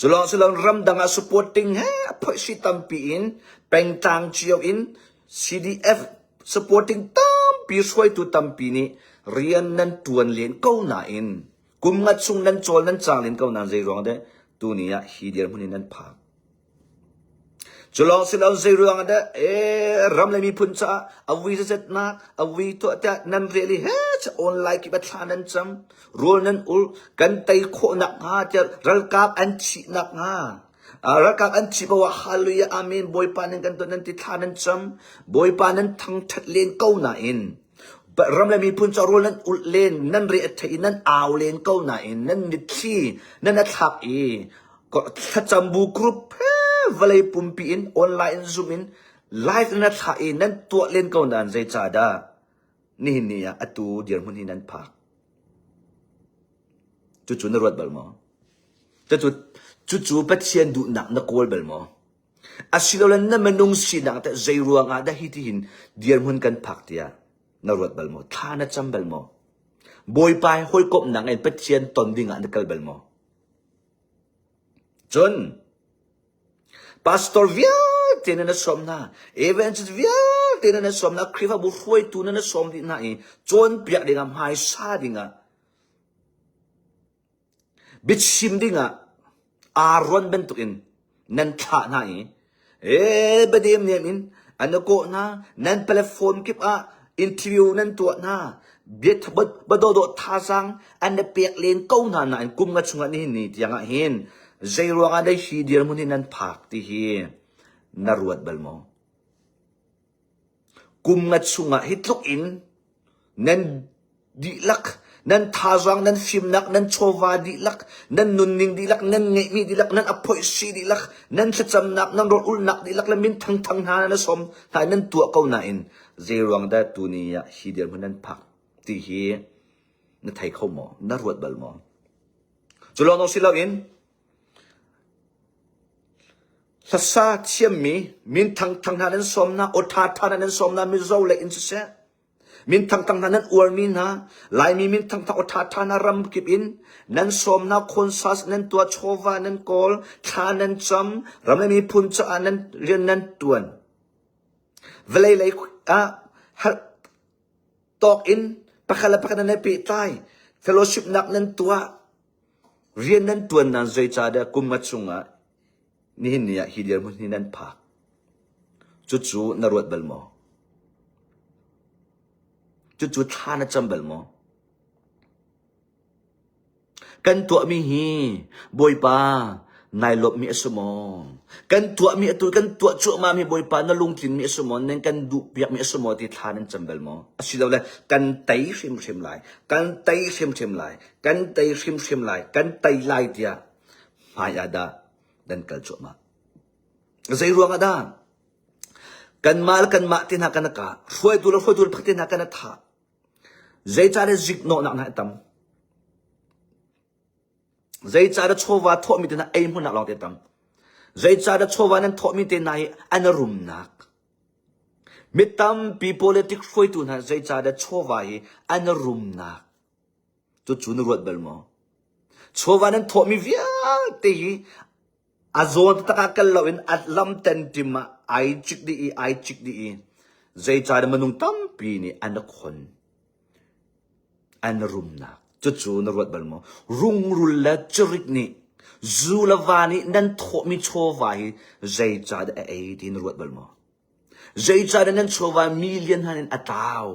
A: Cu lawng si loin ramdang ah supporting he a phoihsi tampi in pengtlang cio in CDF supporting tampi hruaitu tampi nih rian nan tuan len ko nain kum nga chung nan cawl nan cang len ko nain zei ruang deh tuni ah hi dirhmun in nan phak. Cu lawng si lo zei ruang ah dah ee ram le miphun caah a vui zazetnak a vui tuah tiah nan rel i he online kip ah thla nan cam rawl nan ul kan tei khawh nak hnga tiah ralkap an thih nak hnga ralkap an thih paoh ah hallelujah amen bawipa nan kan tuah nan ti thla nan cam bawipa nan thangthat len ko nain ram le miphun caah rawl nan ulh len nan re a thei i nan au len ko nain nan mitthli nan a thlak i thlacam bu group he vawlei pumpi in online in zoom in live in a thlah i nan tuah len ko nain zeicahdah nihin ni ah atu dirhmun hi nan phak cucu na ruat bal maw cucu cucu Pathian duhnak na kawl bal maw asilole na minung sinak teh zei ruang ah dah hi tihin dirhmun kan phak tiah na ruat bal maw thla na cam bal maw Bawipa he hawikomhnak in Pathian ton ding ah na kal bal maw Cun pastor vialte nan sawm hna, evangelist vialte nan sawm hna, Khrihfabu hruaitu nan sawm dih hna i cawnpiak dingah hmaisa dingah biachim dingah Aaron bantukin nan thlah hna i ee biadem nem in an kawh hna nan platform kip ah interview nan tuah hna biadawdawh thazaang an na pek len ko hna nain kum nga chungah nihin ni tiang ah hin zei ruangah dei hi dirhmun hi nan phak ti hi na ruat bal maw Kum nga chungah hi tluk in nan dihlak, nan thazaang, nan fimnak, nan chawva dihlak, nan nunning dihlak, nan ngeihmi dihlak, nan aphoihsi dihlak, nan thlacamnak, nan rawlulhnak dihlak le min thangthang hna nan sawm hna i nan tuah ko nain zeiruang dah tuni ah hi dirhmun nan phak ti hi na thei kho maw? Na ruat bal maw? Cu lawng si loin Hlasa thiammi min thangthang hna nan sawm hna, aw ṭhaṭha hna nan sawm hna, Mizo lei in siseh, min thangthang hna nan uarmi hna, Laimi min thangthang aw ṭhaṭha hna ram kip in nan sawm hna, concert nan tuah, chawva nan kawl, thla nan cam, ram le miphun caah nan rian nan ṭuan. Vawlei lei ah herh tawk in pakhat le pakhat nan i pehtlai, fellowship nak nan tuah, Rian nan ṭuan nain zeicahdah kum nga chungah nihin ni ah hi dirhmun hi nan phak? Cucu na ruat bal maw? Cucu thla na cam bal maw? Kan tuahmi hi Bawipa nai lawmhmi a si maw? Kan tuahmi atu kan tuah cuahmahmi Bawipa na lungtlinmi a si maw? Nan kan duhpiakmi a si maw ti thla nan cam bal maw? Asilole kan tei hrimhrim lai, kan tei hrimhrim lai, kan tei hrimhrim lai, kan tei lai tiah hmai ah dah nan kal cuahmah. Zei ruang ah dah? Kanmah le kanmah te hna kan i kah, hruaitu le hruaitu le te hna kan i thah. Zeicahdah ziknawhnak hna a tam? Zeicahdah chawva thawhmi te hna ei hmunnak lawng te tam? Zeicahdah chawva nan thawhmi te hna hi an rumnak? Mi tampi politic hruaitu hna zeicahdah chawva hi an rumnak? Cucu na ruat bal maw? Chawva nan thawhmi vialte hi a zawn taktak ah kal loin a lam tentim ah ai cik dih i ai cik dih i zeicahdah minung tampi nih an i khon an rumnak cucu na ruat bal maw rungrul le cirik nih zu le va nih nan thawhmi chawva hi zeicahdah a ei ti na ruat bal maw zeicahdah nan chawva million han in a tlau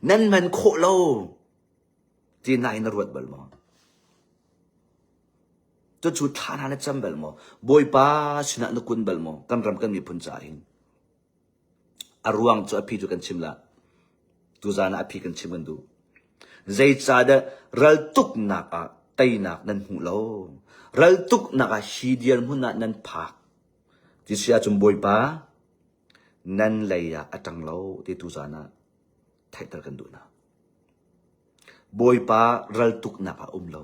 A: nan man khawh lo ti na in na ruat bal maw Cucu thla hna na cam bal maw? Bawipa sinah na kun bal maw? Kan ram kan miphun caah hin. A ruang cu a phi cu kan chim la. Tuzaan ah a phi kan chim kan duh. Zeicahdah raltuknak ah teinak nan hmuh lo? Raltuknak ah hi dirhmun ah nan phak. Ti si ahcun Bawipa nan lei ah a ṭang lo ti tuzaan ah theihter kan duh hna. Bawipa raltuknak ah a um lo.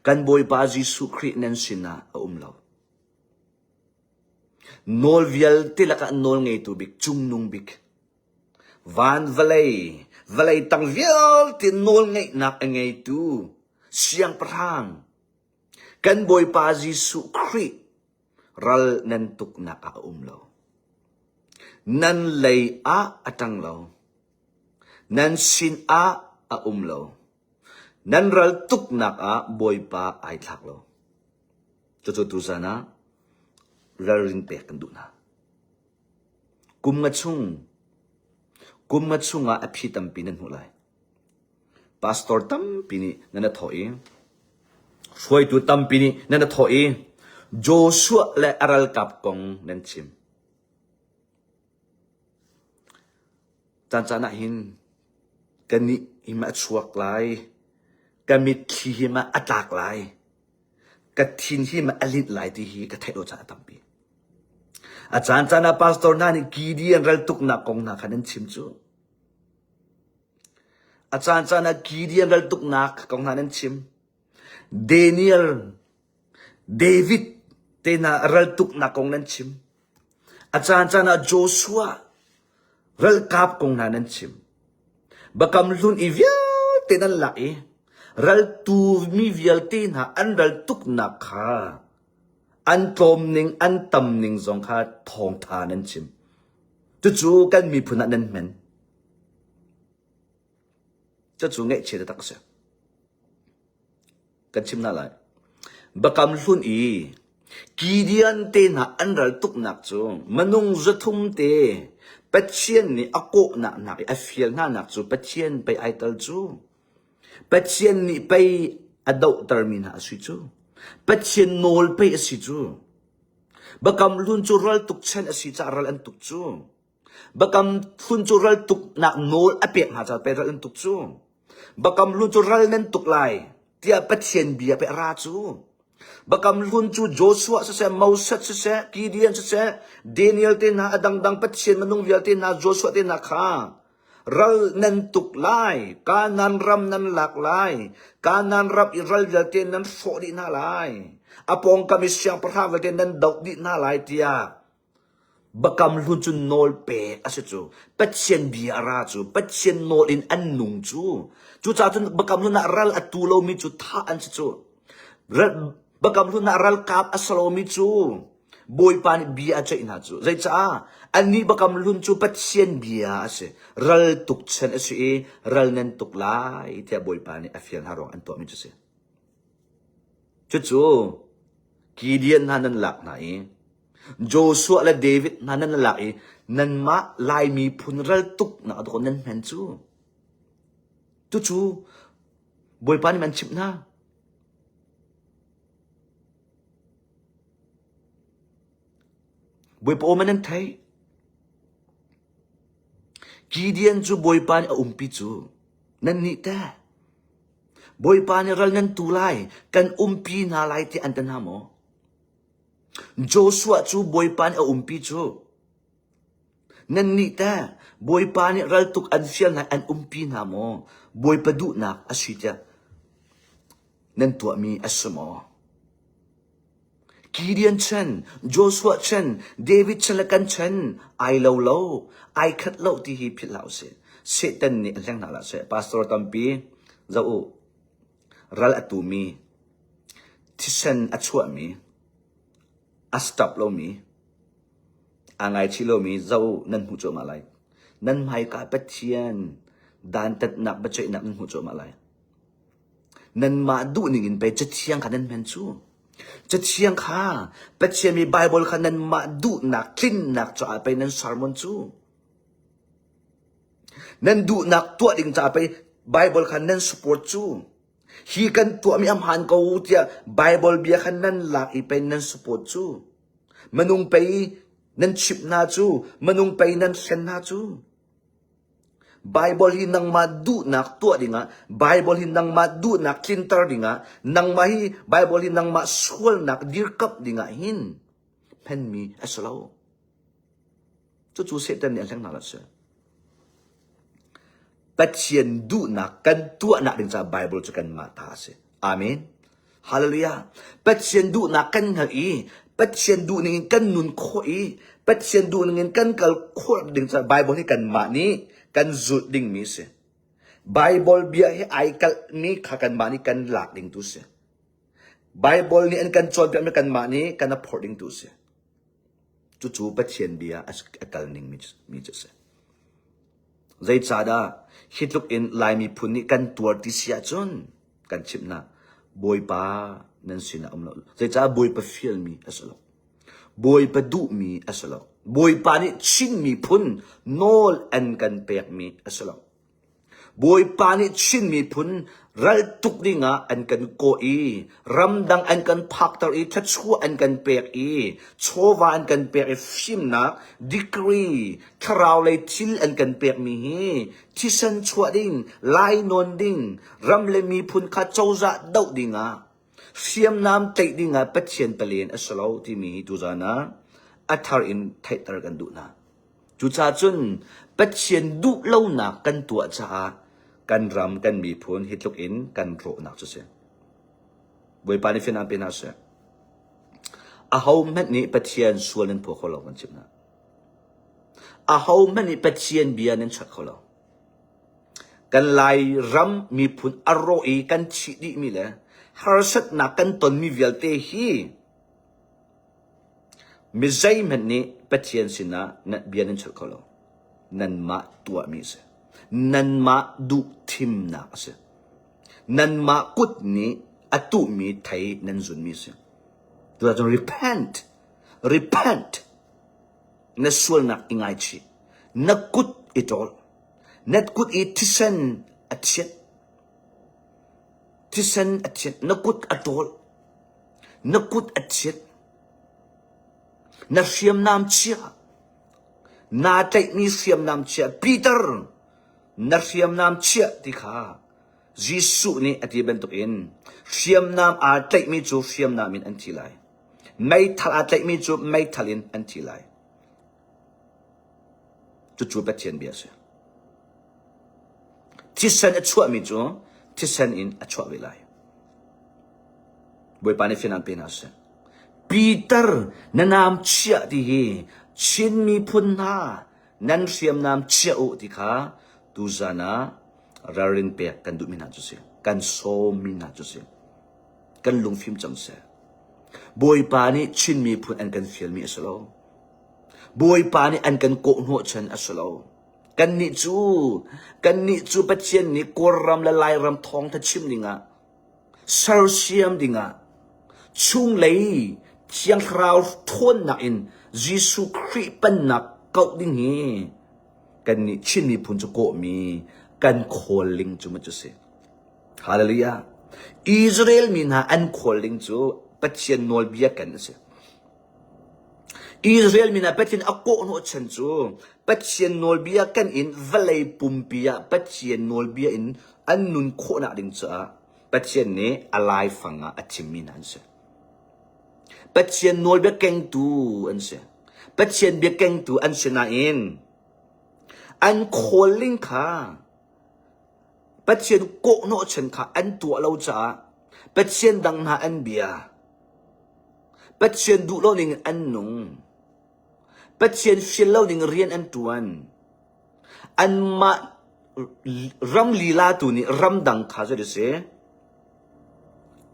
A: Kan Bawipa Jesuh Khrih nan sinah a um lo. Nawl vialte lakah nawl ngeitu bik, cungnung bik, van vawlei, vawlei tang vialte nawl ngeihnak a ngeitu Siangpahrang, kan Bawipa Jesuh Khrih ral nan tuknak ah a um lo. Nan lei ah a ṭang lo. Nan sin ah a um lo. Nan ral tuknak ah Bawipa ai thlak lo. Cucu tuzan ah ralrin pek kan duh hna. Kum nga chung, kum nga chungah a phi tampi nan hmuh lai. Pastor tampi nih nan a thawh i, hruaitu tampi nih nan a thawh i, Joshua le a ralkap kong nan chim. Caan caan ah hin ka nih hi ma a chuak lai, ka mitthli hi ma a tlak lai, ka thin hi ma a linh lai ti hi ka theih lo caan a tampi. A caan caan ah pastor hna nih Gideon ral tuknak kong hna kha nan chim cu. A caan caan ah Gideon ral tuknak kong hna nan chim. Daniel David te hna raltuknak kong nan chim. A caancaan ah Joshua ralkap kong hna nan chim. Biakam hlun i vialte nan lak i raltu mi vialte hna an raltuknak kha an tlawm ning an tam ning zong kha thawngtha nan chim. Cucu kan miphun ah nan hmen. Cucu ngaihchia taktak a si. Kan chim hna lai. Biakam hlun i Gideon te hna an ral tuknak cu minung 300 te Pathian nih a kawhnak hna i a fial hna nak cu Pathian pei ai tal cu. Pathian nih pei a dohtermi hna a si cu. Pathian nawl pei a si cu. Biakam hlun cu ral tuk chan a si caah ral an tuk cu. Biakam hlun cu ral tuknak nawl a pek hna caah pei ral an tuk cu. Biakam hlun cu ral nan tuk lai tiah Pathian bia pei a ra cu. Biakam hlun cu Joshua siseh, Moses siseh, Gideon siseh, Daniel te hna, a dangdang Pathian minung vialte hna, Joshua te hna kha ral nan tuk lai, Kanaan ram nan lak lai, Kanaan ram i ral vialte nan hrawh dih hna lai, a pawngkam i siangpahrang vialte nan doh dih hna lai tiah Biakam hlun cu nawl pek a si cu. Pathian bia a ra cu. Pathian nawl in an nung cu. Cucaah cun biakam hlun ah ral a tu lomi cu thah an si cu. Biakam hlun ah ralkap a si lomi cu Bawipa nih bia a ceih hna cu. Zeicah? Annih biakam hlun cu Pathian bia a si. Ral tuk chan a si i ral nan tuk lai tiah Bawipa nih a fial hna ruang an tuahmi cu a si. Cucu Gideon hna nan lak hna i Joshua le David hna nan lak i nanmah Lai miphun ral tuknak dawh nan hmen cu. Cucu Bawipa nih an chimh hna. Bawipa aw man nan theih. Gideon cu Bawipa nih a umpi cu. Nannih teh? Bawipa nih ral nan tu lai, kan umpi hna lai ti an ti hna maw? Joshua cu Bawipa nih a umpi cu. Nannih teh Bawipa nih raltuk an fial hna an umpi hna maw? Bawipa duhnak a si tiah nan tuahmi a si maw? Gideon chan, Joshua chan, David chan le kan chan ai lo lo, ai khat lo ti hi philh hlah usih. Satan nih a hleng hna hlah seh. Pastor tampi zoh u. Ral a tumi, thisen a chuahmi, a stop lomi, aa ngaichih lomi zoh u nan hmuh cuahmah lai. Nan hmaika Pathian dantatnak biaceihnak nan hmuh cuahmah lai. Nanmah duhning in pei Cathiang kha nan hman cu. Cathiang kha Pathian mi Baibal kha nanmah duhnak tlinnak caah pei nan sermon cu. Nan duhnak tuah ding caah pei Baibal kha nan support cu. Hi kan tuahmi a hmaan ko tiah Baibal bia kha nan lak i pei nan support cu. Minung pei nan chimh hna cu, minung pei nan hlen hna cu. Baibal hi nangmah duhnak tuah dingah, Baibal hi nangmah duhnak tlinter dingah, nangmah hi Baibal hi nangmah sualnak dirkamh dingah hin hmanmi a si lo. Cucu Satan nih a hleng hna lo si. Pathian duhnak kan tuahnak ding caah Bible cu kanmah ta a si. Amen. Hallelujah. Pathian duhnak kan hngalh i Pathian duh ning in kan nun khawh i Pathian duh ning in kan kal khawh ding caah Bible hi kanmah nih kan zulh dingmi a si. Bible bia hi ai kalhmi kha kanmah nih kan lak ding tu a si. Bible nih an kan cawnpiakmi kanmah nih kan a phorh ding tu a si. Cucu Pathian bia a kal ning mi cu a si. Zeicahdah hi tluk in Lai miphun nih kan tuar ti si ahcun kan chimh hna Bawipa nan sinah um lo. Zeicah Bawipa fialmi a si lo. Bawipa duhmi a si lo. Bawipa nih Chin miphun nawl an kan pekmi a si lo. Bawipa nih Chin miphun raltuk dingah an kan kawh i ramdang an kan phakter i thluachuah an kan pek i chawva an kan pek i fimnak degree thlarau lei thil an kan pekmi hi thisen chuah ding lainawn ding ram le miphun kha cozah doh dingah hriamnam tlaih dingah Pathian palen a si lo timi hi tuzan ah a thar in theihter kan duh hna. Cucaah cun Pathian duh lonak kan tuah caah kan ram kan miphun hi tluk in kan rawhnak cu si. Bawipa nih fianang pe hna seh. Ahohmanh nih Pathian sual nan phaw kho lo kan chimh hna. Ahohmanh nih Pathian bia nan chat kho lo. Kan Lairam miphun a rawh i kan thih dihmi le harsatnak kan tonmi vialte hi Mi zeihmanh nih Pathian sinah bia nan chalh kho lo. Nanmah tuahmi a si. Nanmah duh thimnak a si. Nanmah kut nih a tuhmi thei nan zunmi a si. Tuah repent, repent. Na sualnak i ngaichih. Na kut i ṭawl. Na kut i thisen a thianh. Thisen a thianh. Na kut a ṭawl. Na kut a chiat. Na hriamnam chia. Naa tlaihmi hriamnam chia. Peter, na hriamnam chia ti kha Jesuh nih a ti bantukin hriamnam aa tlaihmi cu hriamnam in an thi lai. Meithal aa tlaihmi cu meithal in an thi lai. Cucu Pathian bia a si. Thisen a chuahmi cu thisen in a chuah ve lai. Bawipa nih fian an pe hna seh. Peter na naam chiah ti hi Chin miphun hna nan hriamnam chiah u ti kha tuzan ah ralrin pek kan duhmi hna cu si. Kan sawmmi hna cu si. Kan lungfim cang seh. Bawipa nih Chin miphun an kan fialmi a si lo. Bawipa nih an kan kawhhnawhchan a si lo. Kannih cu kannih cu Pathian nih Kawlram le Lairam thawngtha chim dingah sersiam dingah chunglei Thiang Thlarau ṭhawnnak in Jesuh Khrih pennak kauh ding hi kannih Chin miphun cu kawhmi kan khawlling cu ma cu si. Hallelujah. Israel mi hna an khawlling cu Pathian nawlbia kan a si. Israel mi hna Pathian a kawhhnawhchan cu Pathian nawlbia kan in vawlei pumpi ah Pathian nawlbia in an nun khawhnak ding caah Pathian nih a laifang ah a thimmi hna an si. Pathian nawlbia kengtu an si. Pathian bia kengtu an si nain an khawlling kha Pathian kawhhnawhchan kha an tuah lo caah Pathian dang hna an bia. Pathian duh lo ning in an nung. Pathian fial lo ning rian an ṭuan. Anmah ram lila tu nih ramdang kha zei a si?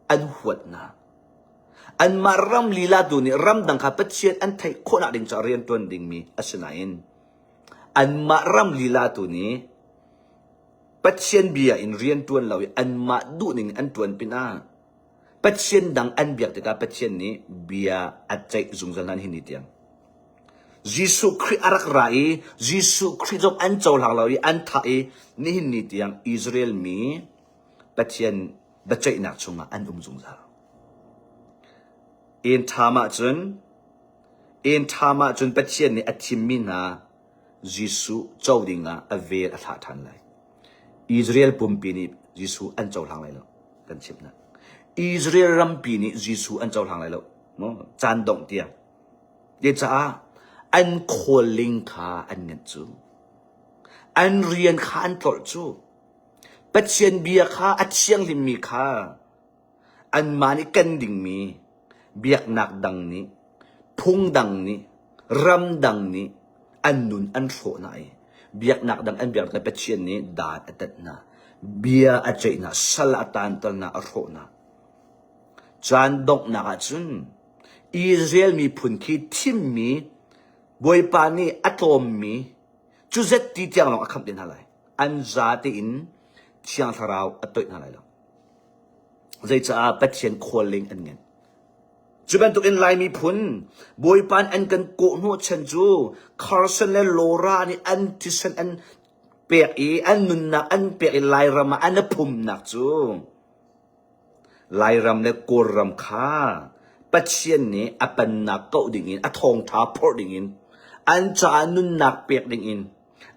A: An huat hna. Anmah ram lila tu nih ramdang kha Pathian an theih khawhnak ding caah rian ṭuan dingmi a si nain anmah ram lila tu nih Pathian bia in rian ṭuan lo i anmah duhning an ṭuan pinah Pathian dang an biak tikah Pathian nih bia a ceih zungzal hna nihin ni tiang. Jesuh Khrih a rak ra i Jesuh Khrih zong an cohlang lo i an thah i nihin ni tiang Israel mi Pathian biaceihnak chungah an um zungzal. Inn ṭham ahcun inn ṭham ahcun Pathian nih a thimmi hna Jesuh co dingah a vel a thlah ṭhan lai. Israel pumpi nih Jesuh an cohlang lai lo kan chimh hna. Israel rampi nih Jesuh an cohlang lai lo caan dongh tiang. Caah an khawlling kha an ngenh cu. An rian kha an tlolh cu. Pathian bia kha a thianghlimmi kha anmah nih kan dingmi biaknak dang nih, phung dang nih, ram dang nih an nun an hrawh hna i biaknak dang an biak tikah Pathian nih dan a tat hna, bia a ceih hna, sal a taanter hna, a hrawh hna. Caan donghnak ah cun Israel miphun khi thimmi Bawipa nih a tlawmmi cu zet ti tiang lawng a khamh te hna lai. An za tein Thiang Thlarau a toih hna lai lo. Zeicaah Pathian khualling an ngen. Cu bantukin Lai miphun Bawipa nih an kan kawhhnawhchan cu Carson le Laura nih an thisen an pek i an nunnak an pek i Lairam ah an i phumnak cu Lairam le Kawlram kha Pathian nih a pennak kauh dingin a thawngṭha phorh dingin an caah nunnak pek dingin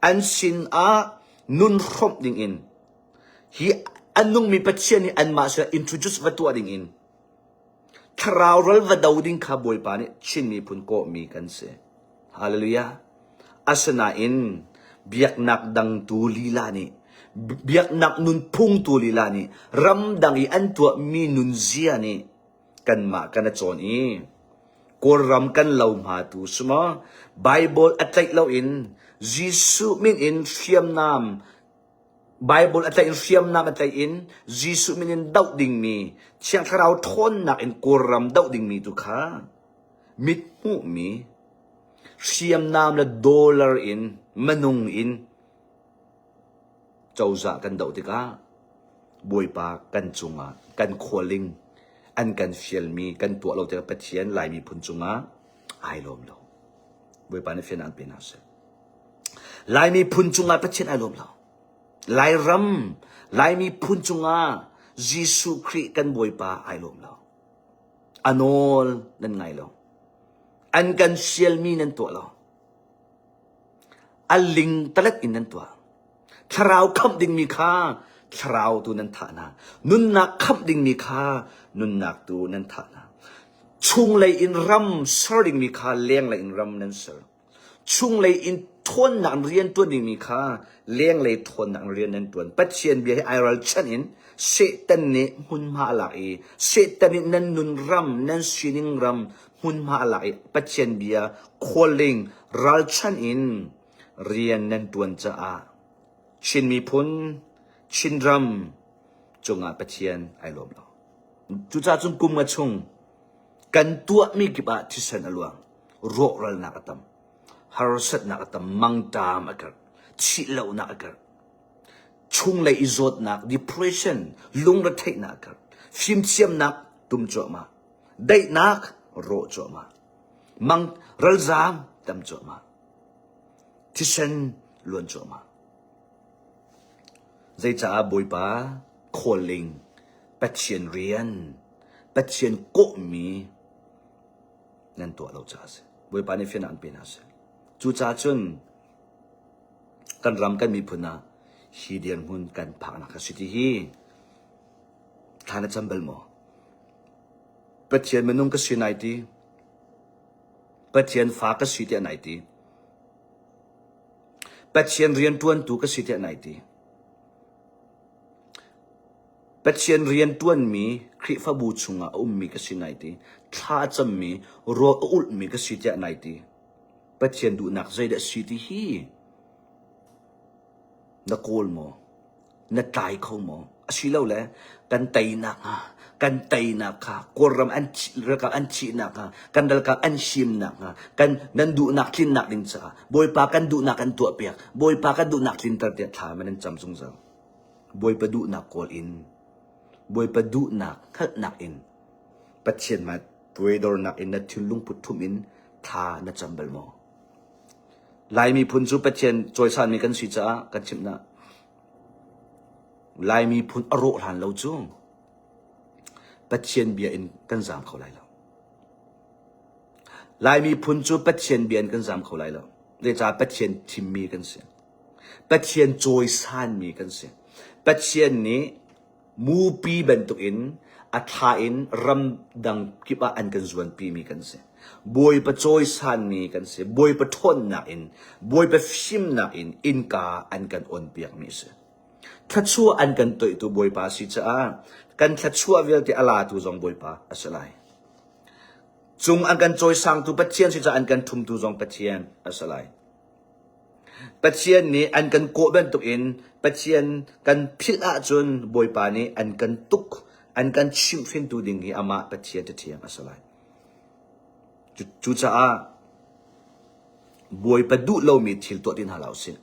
A: an sinah nun hrawmh dingin hi a nungmi Pathian nih anmah sinah introduce va tuah dingin thlarau ral va do ding kha Bawipa nih Chin miphun kawhmi kan si. Hallelujah. Asinain biaknak dang tu lila nih biaknak nunphung tu lila nih ramdang i an tuahmi nunzia nih kanmah kan a cawn i Kawlram kan lohma tu si maw Bible a tlaih loin Jesuh min in hriamnam Bible a tlaih in hriamnam a tlaih in Jesuh min in doh dingmi Thiang Thlarau ṭhawnnak in Kawlram doh dingmi tu kha mit hmuhmi hriamnam le dollar in minung in cozah kan doh tikah Bawipa kan cungah kan khualing an kan fialmi kan tuah lo tikah Pathian Lai miphun cungah ai lawm lo. Bawipa nih fian an pe hna seh. Lai miphun cungah Pathian ai lawm lo. Lairam, Lai miphun cungah Jesuh Khrih kan Bawipa ai lawm lo. A nawl nan ngai lo. An kan sialmi nan tuah lo. A ling talet in nan tuah. Thlarau khamh dingmi kha thlarau tu nan thah hna. Nunnak khamh dingmi kha nunnak tu nan thah hna. Chunglei in ram ser dingmi kha lenglei in ram nan ser. Chunglei in ṭhawnnak in rian ṭuan dingmi kha lenglei ṭhawnnak in rian nan ṭuan. Pathian bia hi ai ralchanh in Satan nih hmunhma a lak i Satan nih nan nun ram, nan sining ram hmunhma a lak i Pathian bia khualling ralchanh in rian nan ṭuan caah Chin miphun, Chinram cungah Pathian ai lawm lo. Cucaah cun kum nga chung kan tuahmi kip ah thisen a luang. Rawhralnak a tam. Harsatnak a tam. Mangṭam a karh. Thihlohnak a karh. Chunglei i zawtnak, depression, lungretheihnak a karh. Fimthiamnak tum cuahmah. Daihnak rawh cuahmah. Mang ralzaam tam cuahmah. Thisen luan cuahmah. Zeicaah Bawipa calling, Pathian rian, Pathian kawhmi nan tuah lo caah a si. Bawipa nih fiannak an pe hna seh. Cucaah cun kan ram kan miphun ah hi dirhmun kan phaknak a si ti hi thla na cam bal maw? Pathian minung ka si nai ti. Pathian fa ka si tiah nai ti. Pathian rianṭuantu ka si tiah nai ti. Pathian rianṭuanmi Khrihfabu chungah a ummi ka si nai ti, thla a cammi, rawl a ulhmi ka si tiah nai ti. Pathian duhnak zeidah a si ti hi na kawl maw? Na tlai kho maw? Asilole kan teinak hnga, kan teinak kha Kawlram an ralkap an thihnak hnga, kan ralkap an himnak hnga, kan nan duhnak tlinnak ding caah Bawipa kan duhnak kan tuahpiak, Bawipa kan duhnak tlinter tiah thla man an cam zungzal. Bawipa duhnak kawl in, Bawipa duhnak hngalhnak in, Pathian hmai toidornak in na thinlung put ṭhum in thla na cam bal maw? Lai miphun cu Pathian cawisanmi kan si caah kan chimh hna. Lai miphun a rawh hlan lo cu Pathian bia in kan zaam kho lai lo. Lai miphun cu Pathian bia in kan zaam kho lai lo. Zeicah Pathian thimmi kan si. Pathian cawisanmi kan si. Pathian nih mupi bantukin A thla in ramdang kip ah an kan zuanpimi kan si. Bawipa cawisanmi kan si. Bawipa ṭhawnnak in, Bawipa fimnak in innka an kan onpiakmi a si. Thluachuah an kan toihtu Bawipa a si caah kan thluachuah vialte a latu zong Bawipa a si lai. Cung an kan cawisangtu Pathian si caah an kan ṭhumtu zong Pathian a si lai. Pathian nih an kan kawh bantukin Pathian kan philh ahcun Bawipa nih an kan tuk, an kan chimhhrintu ding hi amah Pathian ṭhathiam a si lai. Cucaah Bawipa duh lomi thil tuah ti hna hlah usih.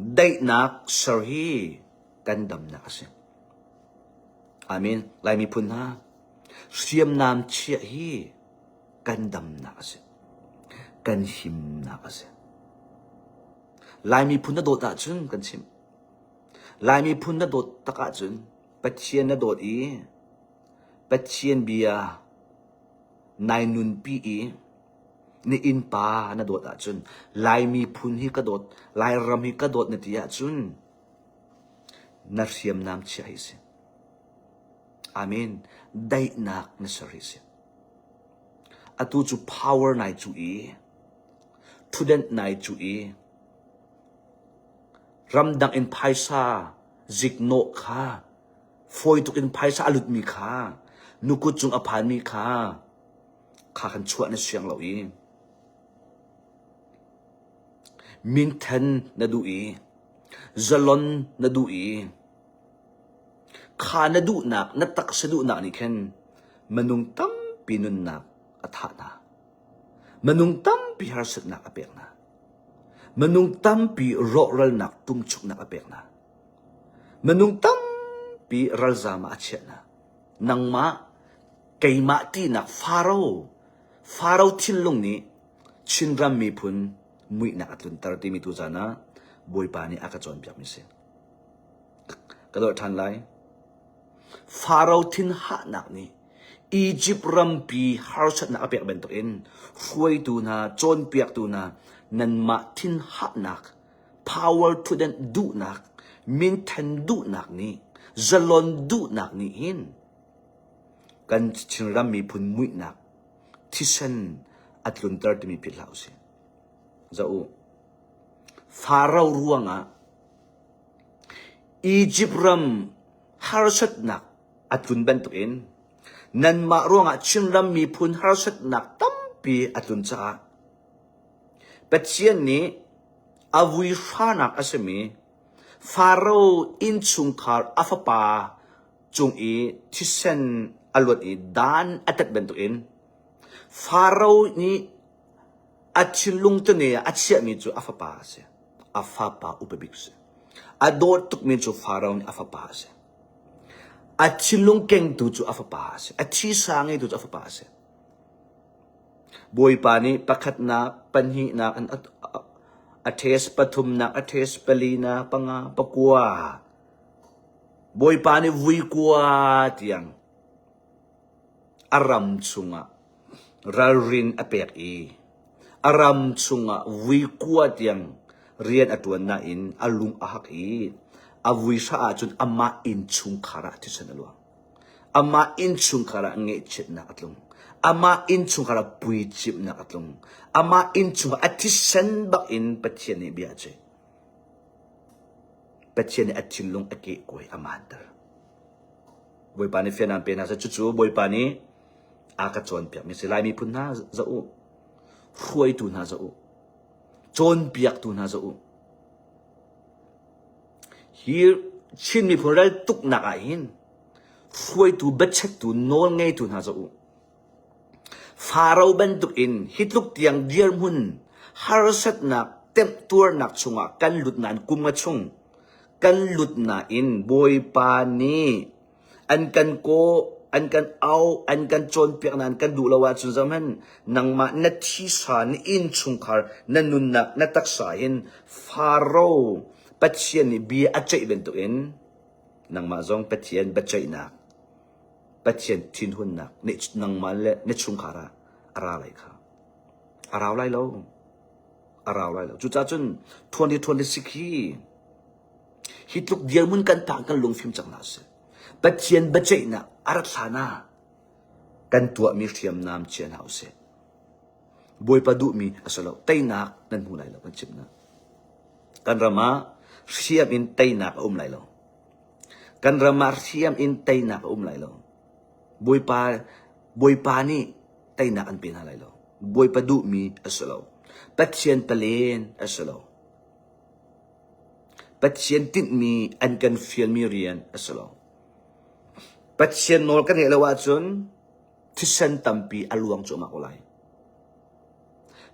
A: Daihnak ser hi kan damnak a si. Amen. Lai miphun hna, hriamnam chiah hi kan damnak a si. Kan himnak a si. Lai miphun na dawt ahcun kan chimh. Lai miphun na dawt tak ahcun Pathian na dawt i Pathian bia nai nunpi i na innpa na dawt ahcun Lai miphun hi ka dawt, Lairam hi ka dawt na ti ahcun na hriamnam chiah hi si. Amen. Daihnak na ser hi si. Atu cu power nai cuh i thudent nai cuh i ramdang in phaisa ziknawh kha fawi tuk in phaisa a lutmi kha nukut cung a phanmi kha kha kan chuah na siang lo i minthen na duh i zalon na duh i Kha na duhnak, na taksa duhnak nih khin minung tampi nunnak a thah hna. Minung tampi harsatnak a pek hna. Minung tampi rawhralnak tumchuknak a pek hna. Minung tampi ralzam ah a chiah hna. Nangmah, keimah tinak Faro, Faro thinlung nih Chinram miphun muihnak a tlunter timi tuzan ah Bawipa nih a ka cawnpiakmi si. Ka dolh ṭhan lai. Faro thinhahnak nih Izipt rampi harsatnak a pek bantukin hruaitu hna, cawnpiaktu hna nanmah thinhahnak, power ṭhutdenh duhnak, minthen duhnak nih, zalon duhnak nih hin kan Chinram miphun muihnak thisen a tlunter timi philh hlah usih. Zoh u. Faro ruangah Izipt ram harsatnak a tlun bantukin nanmah ruangah Chinram miphun harsatnak tampi a tlun caah Pathian nih a vui hranak a simi Faro innchungkhar a fapa cung i thisen a luat i dan a tat bantukin Faro nih A thinlung tene ah a chiahmi cu a fapa a si. A fapa upa bik a si. A dawt tukmi cu Faraoh nih a fapa a si. A thinlung kengtu cu a fapa a si. A thisa ngeitu cu a fapa a si. Bawipa nih pakhatnak, pahnihnak in a test, pathumnak a test, palinak, panga, pakua. Bawipa nih vui kua tiang a ram chungah ralrin a pek i a ram chungah vui kua tiang rian a ṭuan nain a lung a hak i a vui hra ahcun amah innchungkhar ah thisen a luang. Amah innchungkhar ah ngaihchiatnak a tlung. Amah innchungkhar ah puicimhnak a tlung. Amah innchungkhar a thisen bak in Pathian nih bia a ceih. Pathian nih a thinlung a kehkuai a maanter. Bawipa nih fian aan pe hna seh. Cucu Bawipa nih a ka cawnpiakmi si. Lai miphun hna zoh u. Hruaitu hna zoh u. Cawnpiaktu hna zoh u. Hi Chin miphun ral tuknak ah hin hruaitu, biachattu, nawlngeitu hna zoh u. Faro bantuk in hi tluk tiang dirhmun harsatnak, temhtuarnak chungah kan lut nain kum nga chung kan lut nain Bawipa nih an kan kawh, an kan auh, an kan cawnpiak nain kan duh lo ahcun zohhmanh nangmah na thisa, na innchungkhar, na nunnak, na taksa hin Faro Pathian nih bia a ceih bantukin nangmah zong Pathian biaceihnak Pathian thinhunnak nih nangmah le na chungkhar ah a ra lai kha. A rau lai lo. A rau lai lo. Cucaah cun 2026 hi hi tluk dirhmun kan phak kan lungfim cang hna sih. Pathian biaceihnak. A rat hlan ah kan tuahmi hriamnam chia hna usih. Bawipa duhmi a si lo. Teinak nan hmu lai lo kan chimh hna. Kan ram ah hriam in teinak a um lai lo. Kan ram ah hriam in teinak a um lai lo. Bawipa Bawipa nih teinak an pe hna lai lo. Bawipa duhmi a si lo. Pathian palen a si lo. Pathian tinhmi an kan fialmi rian a si lo. Pathian nawl kan ngeih lo ahcun thisen tampi a luang cuahmah ko lai.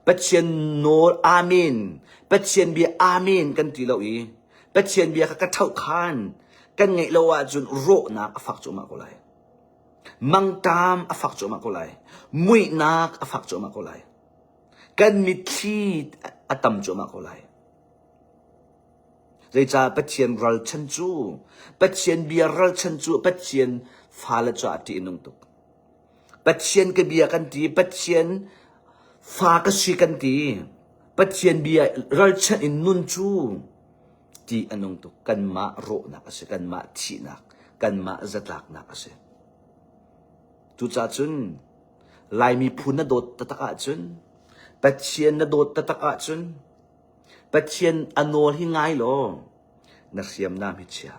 A: Pathian nawl amen, Pathian bia amen kan ti lo i Pathian bia kha ka ṭhoh khan kan ngeih lo ahcun rawhnak a fak cuahmah ko lai. Mangṭam a fak cuahmah ko lai. Muihnak a fak cuahmah ko lai. Kan mitthli a tam cuahmah ko lai. Zeicah Pathian ralchan cu Pathian bia ralchan cu Pathian fale caah ṭih a nung tuk. Pathian ka bia kan ti, Pathian fa ka si kan ti. Pathian bia ralchanh in nun cu ṭih a nung tuk. Kanmah rawhnak a si, kanmah thihnak, kanmah zatlaknak a si. Cucaah cun Laimi phun na dawt taktak ahcun, Pathian na dawt taktak ahcun, Pathian a nawl hi ngai law na hriamnam hi chia.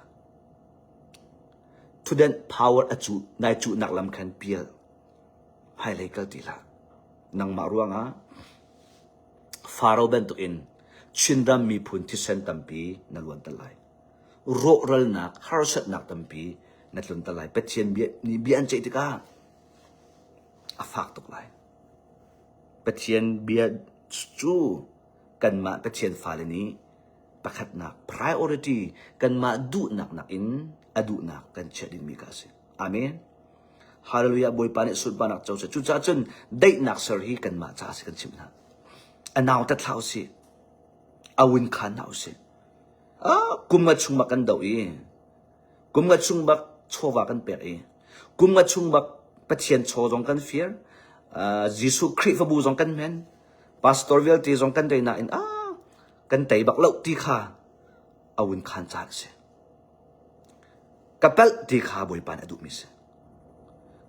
A: Thutdenh power a cuh nai cuhnak lam khan pial. Hmailei kal ti hlah. Nangmah ruangah Faro bantukin Chinram miphun thisen tampi na luanter lai. Rawhralnak, harsatnak tampi na tlunter lai. Pathian bia nih bia an ceih tikah a fak tuk lai. Pathian bia cu kanmah Pathian fale nih pakhatnak priority kanmah duhnak nakin a duhnak kan chiah dingmi kha a si. Amen. Hallelujah Bawipa nih sunparnak co seh. Cucaah cun daihnak ser hi kanmah caah si kan chimh hna. A nautat hlah usih. A win khan hlah usih. Ah, kum nga chung bak kan doh i kum nga chung bak chawva kan pek i kum nga chung bak Pathian chaw zong kan fir uh, Jesuh Khrihfabu zong kan men pastor vialte zong kan rei nain ah kan tei bak lo ti kha a win khan caan a si. Ka palh ti kha Bawipa nih a duhmi si.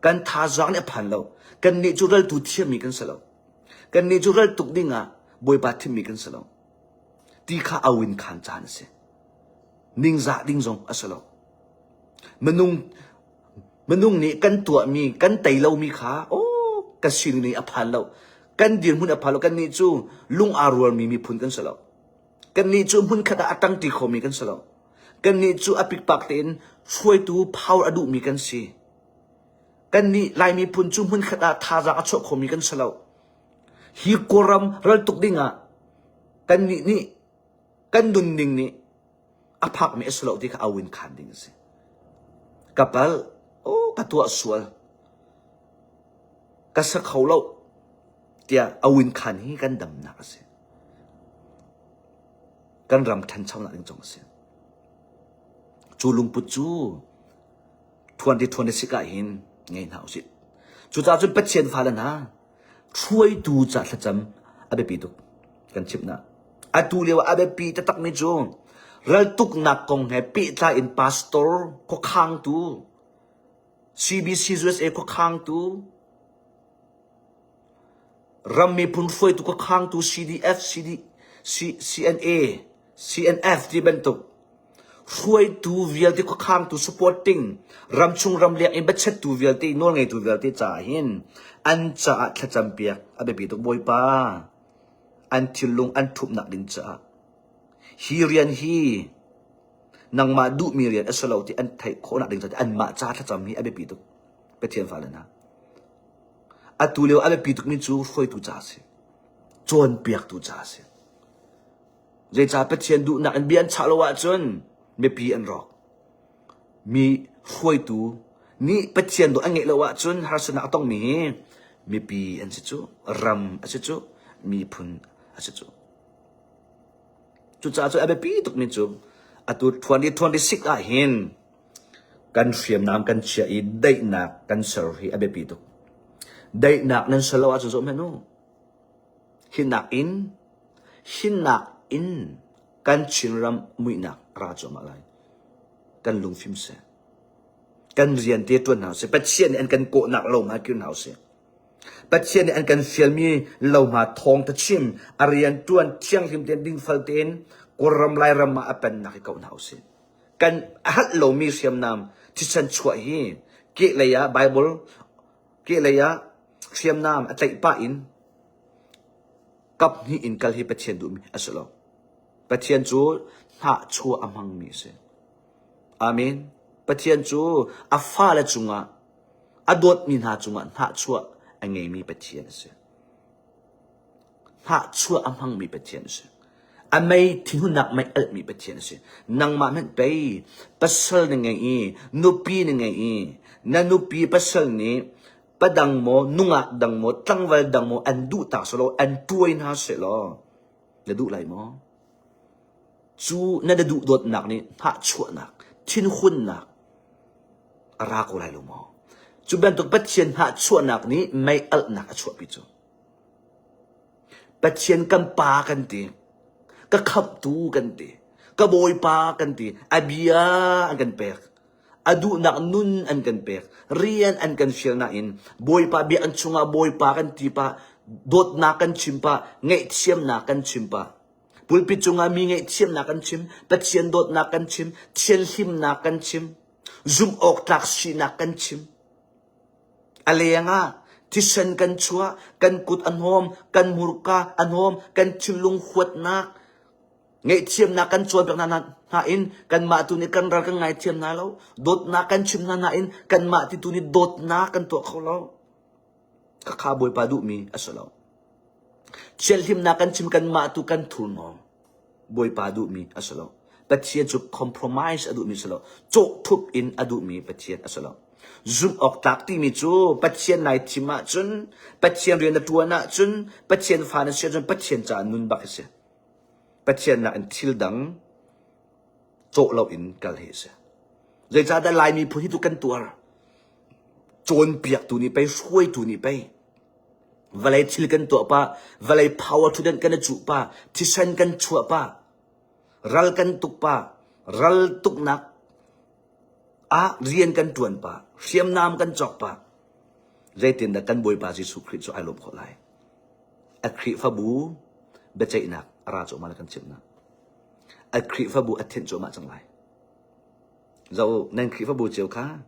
A: Kan thazaang nih a phan lo. Kannih cu raltu thiammi kan si lo. Kannih cu ral tuk ding ah Bawipa thimmi kan si lo. Ti kha a win khan caan a si. Ningzah ding zong a si lo. Minung minung nih kan tuahmi, kan tei lomi kha oh ka sining nih a phan lo. Kan dirhmun a phan lo. Kannih cu lung aa rualmi miphun kan si lo. Kannih cu hmunkhat ah a ṭangṭi khomi kan si lo. Kannih cu a pikpak tein hruaitu power a duhmi kan si. Kannih Lai miphun cu hmunkhat ah thazaang a chuah khomi kan si lo. Hi Kawlram ral tuk dingah kannih nih kan nunning nih a phakmi a si lo ti kha awin khan ding a si. Ka palh, oh ka tuah sual, ka sa kho lo tiah awin khan hi kan damnak a si. Kan ram ṭhanchonak ding zong a si. Cu lungput cu 2026 ah hin ngei hna usih. Cucaah cun Pathian fale hna hruaitu ca thlacam a biapi tuk kan chimh hna. Atu lio ah a biapi taktakmi cu raltuknak kong he pehtlai in pastor khuakhangtu CBC USA khuakhangtu ram miphun hruaitu khuakhangtu CDF CD C, CNA CNF ti bantuk hruaitu vialte khuakhangtu supporting ramchung ramleng in bachettu vialte nawlngeitu vialte caah hin an caah thlacam piak a biapi tuk bawipa an thinlung an thupnak ding caah hi rian hi nangmah duhmi rian a si lo ti an theih khawhnak ding caah anmah ca thlacam hi a biapi tuk Pathian fale hna atu lio a biapi tukmi cu hruaitu ca a si cawnpiaktu ca a si Zeicah Pathian duhnak in bia an chah lo ahcun mipi an rawk. Mi hruaitu nih Pathian dawh an ngeih lo ahcun harsatnak a tongmi hi mipi an si cu, ram a si cu, miphun a si cu. Cucaah cu a biapi tukmi cu atu 2026 ah hin kan hriamnam kan chiah i daihnak kan ser hi a biapi tuk. Daihnak nan ser lo ahcun zoh hmanh u. Hinak in Hinnak in kan Chinram muihnak a ra cuahmah lai. Kan lungfim seh. Kan rian te ṭuan hna usih. Pathian nih an kan kawhnak lo hma kir hna usih. Pathian nih an kan fialmi lohma thawngtha chim, a rianṭuan thianghlim tein dingfal tein Kawlram Lairam ah a pennak hi ko hna usih. Kan a halh lomi hriamnam thisen chuah hi kehlei ah Bible kehlei ah hriamnam a tlaih pah in kap hnih in kal hi Pathian duhmi a si lo. Pathian cu hnahchuah a hmangmi a si. Amen. Pathian cu a fale cungah a dawtmi hna cungah hnahchuah a ngeimi Pathian a si. Hnahchuah a hmangmi Pathian a si. A mei thinhunnak mei alhmi Pathian a si. Nangmah hmanh pei pasal na ngei i nupi na ngei i na nupi pasal nih padang maw nungak dang maw tlangval dang maw an duh tak selaw an tuai hna sehlaw na duh lai maw? Cu na duh dawtnak nih hnahchuahnak, thinhunnak a ra ko lai lo maw? Cu bantuk Pathian hnahchuahnak nih mei alhnak a chuahpi cu. Pathian kan pa kan ti, ka khamhtu kan ti, ka bawipa kan ti, a bia an kan pek, a duhnak nun an kan pek, rian an kan fial nain Bawipa bia an chungah Bawipa kan ti pah, dawtnak kan chim pah, ngaihthiamnak kan chim pah. Pulpit cungah mi ngaihthiamnak kan chim, Pathian dawtnak kan chim, thianhlimnak kan chim, zumh awk tlak sinak kan chim. A lengah thisen kan chuah, kan kut a hnawm, kan hmurka a hnawm, kan thinlung huatnak, ngaihthiamnak kan cawnpiak hna hna in kanmah tu nih kan ral kan ngaithiam hna lo, dawtnak kan chim hna nain kanmah ti tu nih dawtnak kan tuah kho lo. Khakha Bawipa duhmi a si lo. Thianhlimnak kan chim kanmah tu kan thurhnawm. Bawipa duhmi a si lo. Pathian cu compromise a duhmi a si lo. Cawhthup in a duhmi Pathian a si lo. Zumh awk tlak timi cu Pathian nai thim ahcun, Pathian rian na ṭuan ahcun, Pathian fa na si ahcun Pathian caah nun bak a si. Pathian nakin thil dang cawh loin kal hi a si. Zeicahdah Lai miphun hi tu kan tuar? Cawnpiaktu nih pei, hruaitu nih pei, vawlei thil kan tuah pah, vawlei power ṭhutdan kan i cuh pah, thisen kan chuah pah, ral kan tuk pah, ral tuknak ah rian kan ṭuan pah, hriamnam kan cawk pah. Zeitindah kan Bawipa Jesuh Khrih cu ai lawm khawh lai? A Khrihfabu biaceihnak a ra cuahmah le kan chimhnak. A Khrihfabu a thianh cuahmah cang lai. Zoh nan Khrihfabu cio kha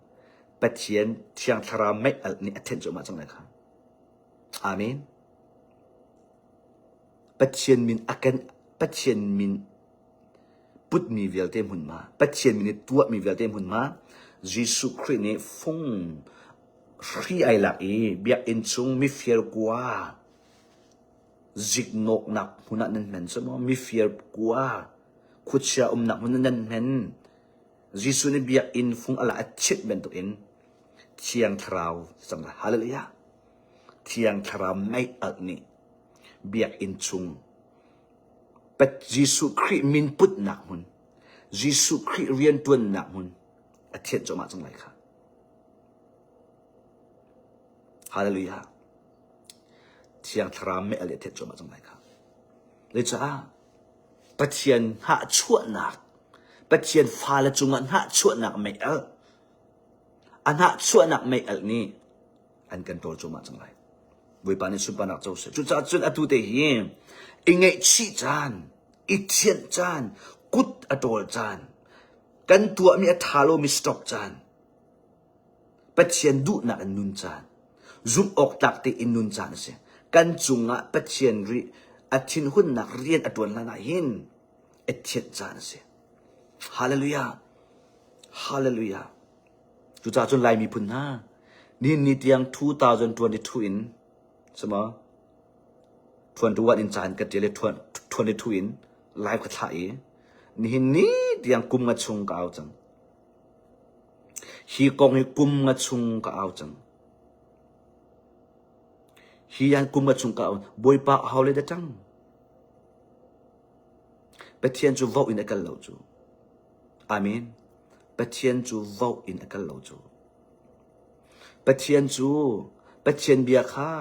A: Pathian Thiang Thlarau mei alh nih a thenh cuahmah cang lai kha. Amen. Pathian min a kan Pathian min putmi vialte hmunhma, Pathian min i tuahmi vialte hmunhma, Jesuh Khrih nih fung hri ai lak i biakinn chung mifir kua ziknawknak hmun ah nan hman cu maw mifir kua khuachia umnak hmun ah nan hman Jesuh nih biakinn fung a la a chit bantukin Thiang Thlarau cang lai. Hallelujah. Thiang Thlarau mei alh nih biakinn chung Jesuh Khrih min putnak hmun, Jesuh Khrih rianṭuannak hmun a thianh cuahmah cang lai kha. Hallelujah. Thiang Thlarau mei alh nih a thianh cuahmah cang lai kha. Zeicah Pathian hnahchuahnak, Pathian fale cungah hnahchuahnak mei-alh, a hnahchuahnak mei-alh nih an kan ṭawl cuahmah cang lai. Bawipa nih sunparnak co seh. Cucaah cun atu te hi i ngaihchih caan, i thianh caan, kut a ṭawl caan, kan tuahmi a ṭha lomi stop caan, Pathian duhnak in nun caan, zumh awk tlak tein nun caan a si. Kan cungah Pathian ri a thinhunnak rian a ṭuan hlan ah hin a thianh caan a si. Hallelujah. Hallelujah. Cucaah cun Lai miphun hna, nihin ni tiang 2022 in sama 21 in caan ka ṭial i 22 in live ka thlah i nihin ni tiang kum nga chung ka au cang. Hi kong hi kum nga chung ka au cang. Hi yan kum nga chung ka au. Bawipa aho le dah ṭang? Pathian cu voh in a kal lo cu. Amen. Pathian cu voh in a kal lo cu. Pathian cu Pathian bia kha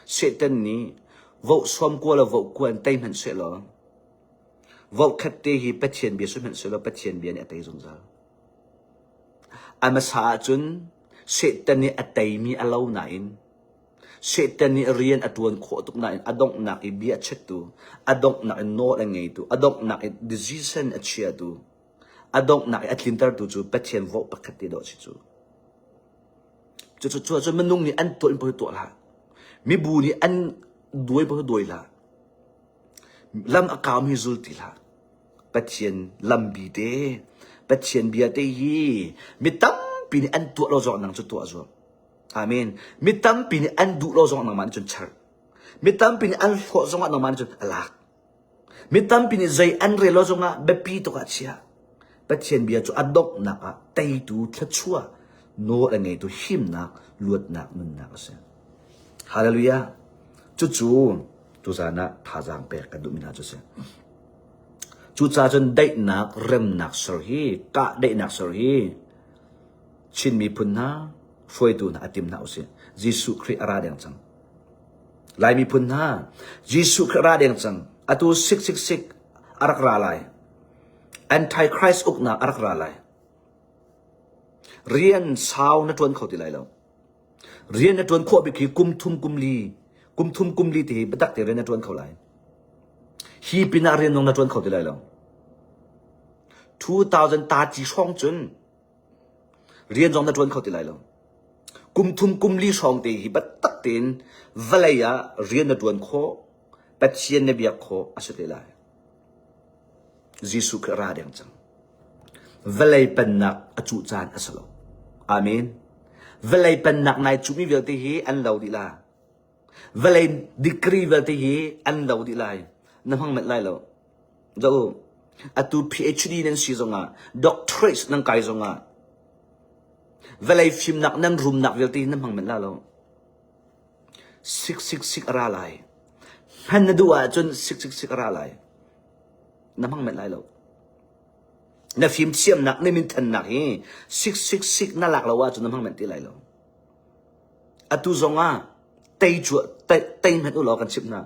A: Satan nih voh sawm kua le voh kua in tei hmanh sehlaw voh khat te hi Pathian bia si hmanh sehlaw Pathian bia nih a tei zungzal. A hmasa ahcun Satan nih a teimi a lo nain Satan nih rian a ṭuan khawh tuk nain a donghnak i bia a chettu, a donghnak i nawl a ngeitu, a donghnak i decision a chiatu, a donghnak i a tlintertu cu Pathian vote pakhat te dawh a si cu. Cucu cu minung nih an tuah in paoh tuah hlah. Mibu nih an duai paoh duai hlah. Lam a kaumi zul ti hlah. Pathian lambi te, Pathian bia te hi mi tampi nih an tuah lo zong nang cu tuah zuam. Amen. Mi tampi nih an duh lo zong nangmah nih cun char. Mi tampi nih an hlawh zongah nangmah nih cun a lak. Mi tampi nih zei an rel lo zongah biapi tuk ah chia. Pathian bia cu a donghnak ah teitu thluachuah nawl a ngeitu himnak luatnak nunnak a si. Hallelujah. Cucu tuzan ah thazaang pek kan duhmi hna cu a si. Cucaah cun daihnak remnak ser hi kah daihnak ser hi Chin miphun hna hruaitu hna a tim hna usih. Jesuh Khrih a ra deng cang. Lai miphun hna Jesuh Khrih a ra deng cang. Atu 666 a rak ra lai. Antichrist uknak a rak ra lai. Rian sau na ṭuan kho ti lai lo. Rian na ṭuan khawh bik hi kum thum kum li, kum thum kum li ti hi biatak te rian na ṭuan kho lai. Hi pinah rian nung na ṭuan kho ti lai lo. 2030 hrawng cun Rian zong na ṭuan kho ti lai lo. Kum thum kum li hrawng te hi biatak tein vawlei ah rian na ṭuan khawh, Pathian na biak khawh a si te lai. Jesuh Khrih ra deng cang. Vawlei pennak a cuh caan a si lo. Amen. Vawlei pennak nai cuhmi vialte hi an lo dih la. Vawlei degree vialte hi an lo dih lai. Na hmang manh lai lo. Zoh u, atu PhD nan si zongah, doctorate nan kai zongah, vawlei fimnak nan rumnak vialte hi nan hmang men la lo. Sik sik sik a ra lai. Hman na duh ahcun sik sik sik a ra lai. Na hmang men lai lo. Na fimthiamnak, na minthannak hi sik sik sik na lak lo ahcun na hmang men ti lai lo. Atu zongah tei cu tei, tei hmanh u law kan chimh hna.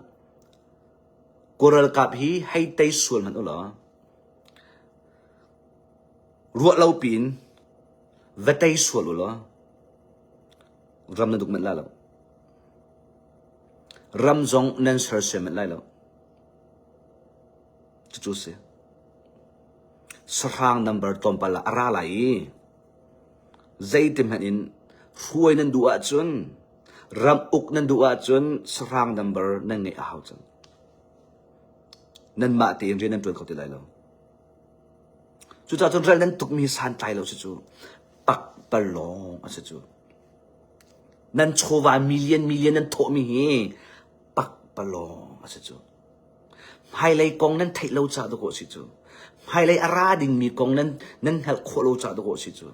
A: Kawl ralkap hi hei tei sual hmanh ulaw ruah lo piin va tei sual ulaw ram na duk manh lai lo. Ram zong nan sersiam manh lai lo. Cucu si. Sahrang number tlawmpal ah a ra lai i zeiti hmanh in hruai nan duh ahcun Ram uk nan duh ahcun sahrang number nan ngeih a hau cang. Nanmah tein rian nan ṭuan kho ti lai lo. Cucaah cun ral nan tukmi hi santlai lo si cu. Pakpalawng a si cu. Nan chawva million million nan thawhmi hi pakpalawng a si cu. Hmailei kong nan theih lo caah dawkaw si cu. Hmailei a ra dingmi kong nan nan hngalh khawh lo caah dawkaw si cu.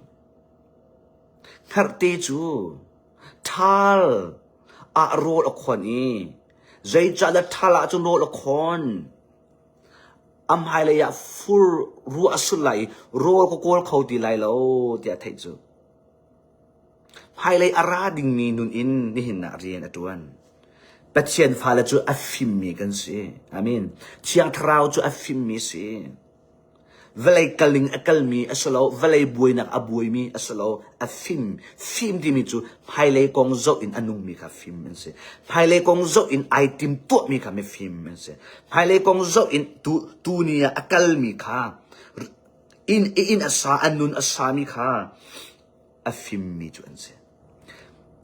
A: Hngerhte cu ṭhal ah rawl a khawn i zeicahdah ṭhal ah cun rawl a khawn? A hmailei ah fur ruah a sur lai i rawl ka kawl kho ti lai lo tiah a theih cu. Hmailei a ra dingmi nun in nihin ah rian a ṭuan. Pathian fale cu a fimmi kan si. Amen. Thiang Thlarau cu a fimmi si. Vawlei kalning a kalmi a si lo, vawlei buainak a buaimi a si lo, a fim. Fim timi cu hmailei kong zoh in a nungmi kha fim an si. Hmailei kong zoh in ai timtuahmi kha mifim an si. Hmailei kong zoh in tu, tuni ah a kalmi kha, inn, inn a sa, a nun a sami kha a fimmi cu an si.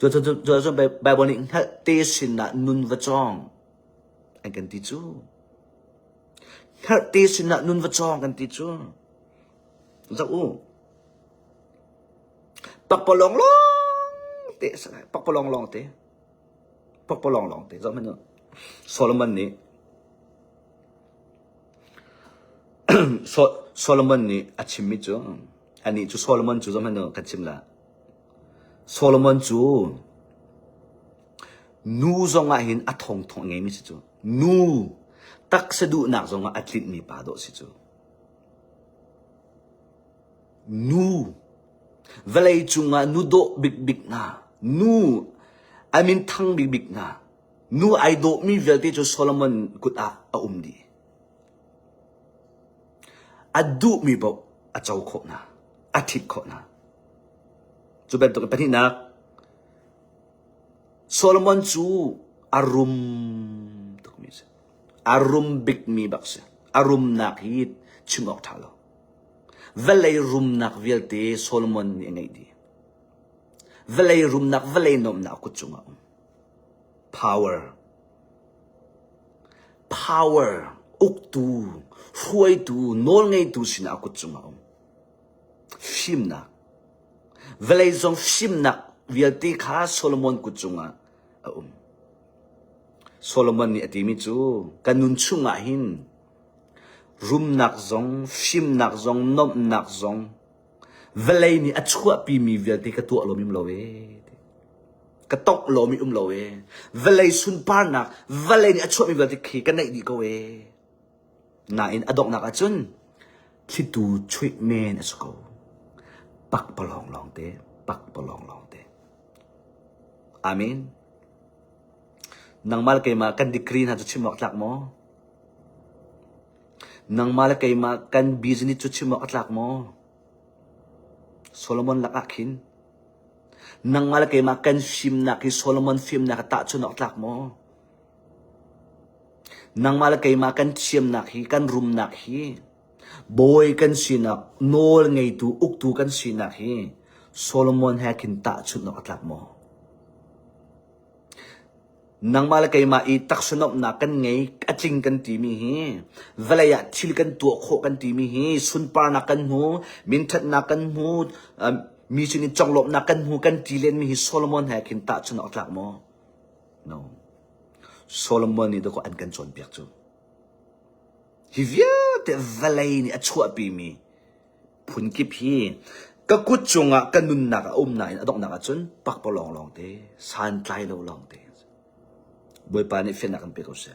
A: Cu, cu, cu, cu, cu Bible nih hngalh te sinah nun va cawng an kan ti cu. Hngerhte sinah nun va cawng kan ti cu. Zoh u. Pakpalawng lawng te a si lai. Pakpalawng lawng te. Pakpalawng lawng te. Zoh hmanh u. Solomon nih Solomon nih a chimmi cu anih cu Solomon cu zoh hmanh u kan chim la. Solomon cu nu zong ah hin a thongthong a ngeimi si cu. Nu taksa duhnak zongah a tlinhmi pa dawh si cu. Nu vawlei cungah nu dawh bikbik hna, nu a minthang bikbik hna, nu ai dawhmi vialte cu Solomon kut ah a um dih. A duhmi paoh a co khawh hna, a ṭhit khawh hna. Cu bantuk in pahnihnak, Solomon cu a rum tukmi a si. A rum bikmi bak si. A rumnak hi chim awk ṭha lo. Vawlei rumnak vialte Solomon nih a ngeih dih. Vawlei rumnak, vawlei nuamhnak a kut cungah a um. Power. Power, uktu, hruaitu, nawlngeitu sinah a kut cungah a um. Fimnak. Vawlei zong fimnak vialte kha Solomon kut cungah a um. Solomon nih a timi cu ka nun chungah hin rumnak zong, fimnak zong, nomhnak zong vawlei nih a chuahpimi vialte ka tuah lomi um lo ee. Ka tongh lomi um lo ee. Vawlei sunparnak, vawlei nih a chuahmi vialte khi ka neih dih ko ee. Nain a donghnak ahcun thlitu chuih men a si ko. Pakpalawng lawngte, pakpalawng lawngte. Amen. Nangmah le keimah kan degree hna cu chim awk tlak maw? Nangmah le keimah kan business cu chim awk a tlak maw? Solomon lakah khin nangmah le keimah kan fimnak hi Solomon fimnak tahchun awk tlak maw? Nangmah le keimah kan thiamnak hi, kan rumnak hi, bawi kan sinak, nawl ngeitu, uktu kan sinak hi Solomon he khin tahchunh awk a tlak maw? Nangmah le keimah i taksa nuamhnak kan ngei, a tling kan timi hi, vawlei ah thil kan tuah khawh kan timi hi, sunparnak kan hmu, minthatnak kan hmu, mi sin i conglawmhnak kan hmu kan ti lenmi hi Solomon he khin tahchunh awk a tlak maw? No. Solomon nih dakaw an kan cawnpiak cu. Hi vialte vawlei nih a chuahpimi phunkip hi ka kut cungah ka nunnak a um nain a donghnak ahcun pakpalawng lawngte, santlai lo lawngte. Bawipa nih fiannak kan pe ko seh.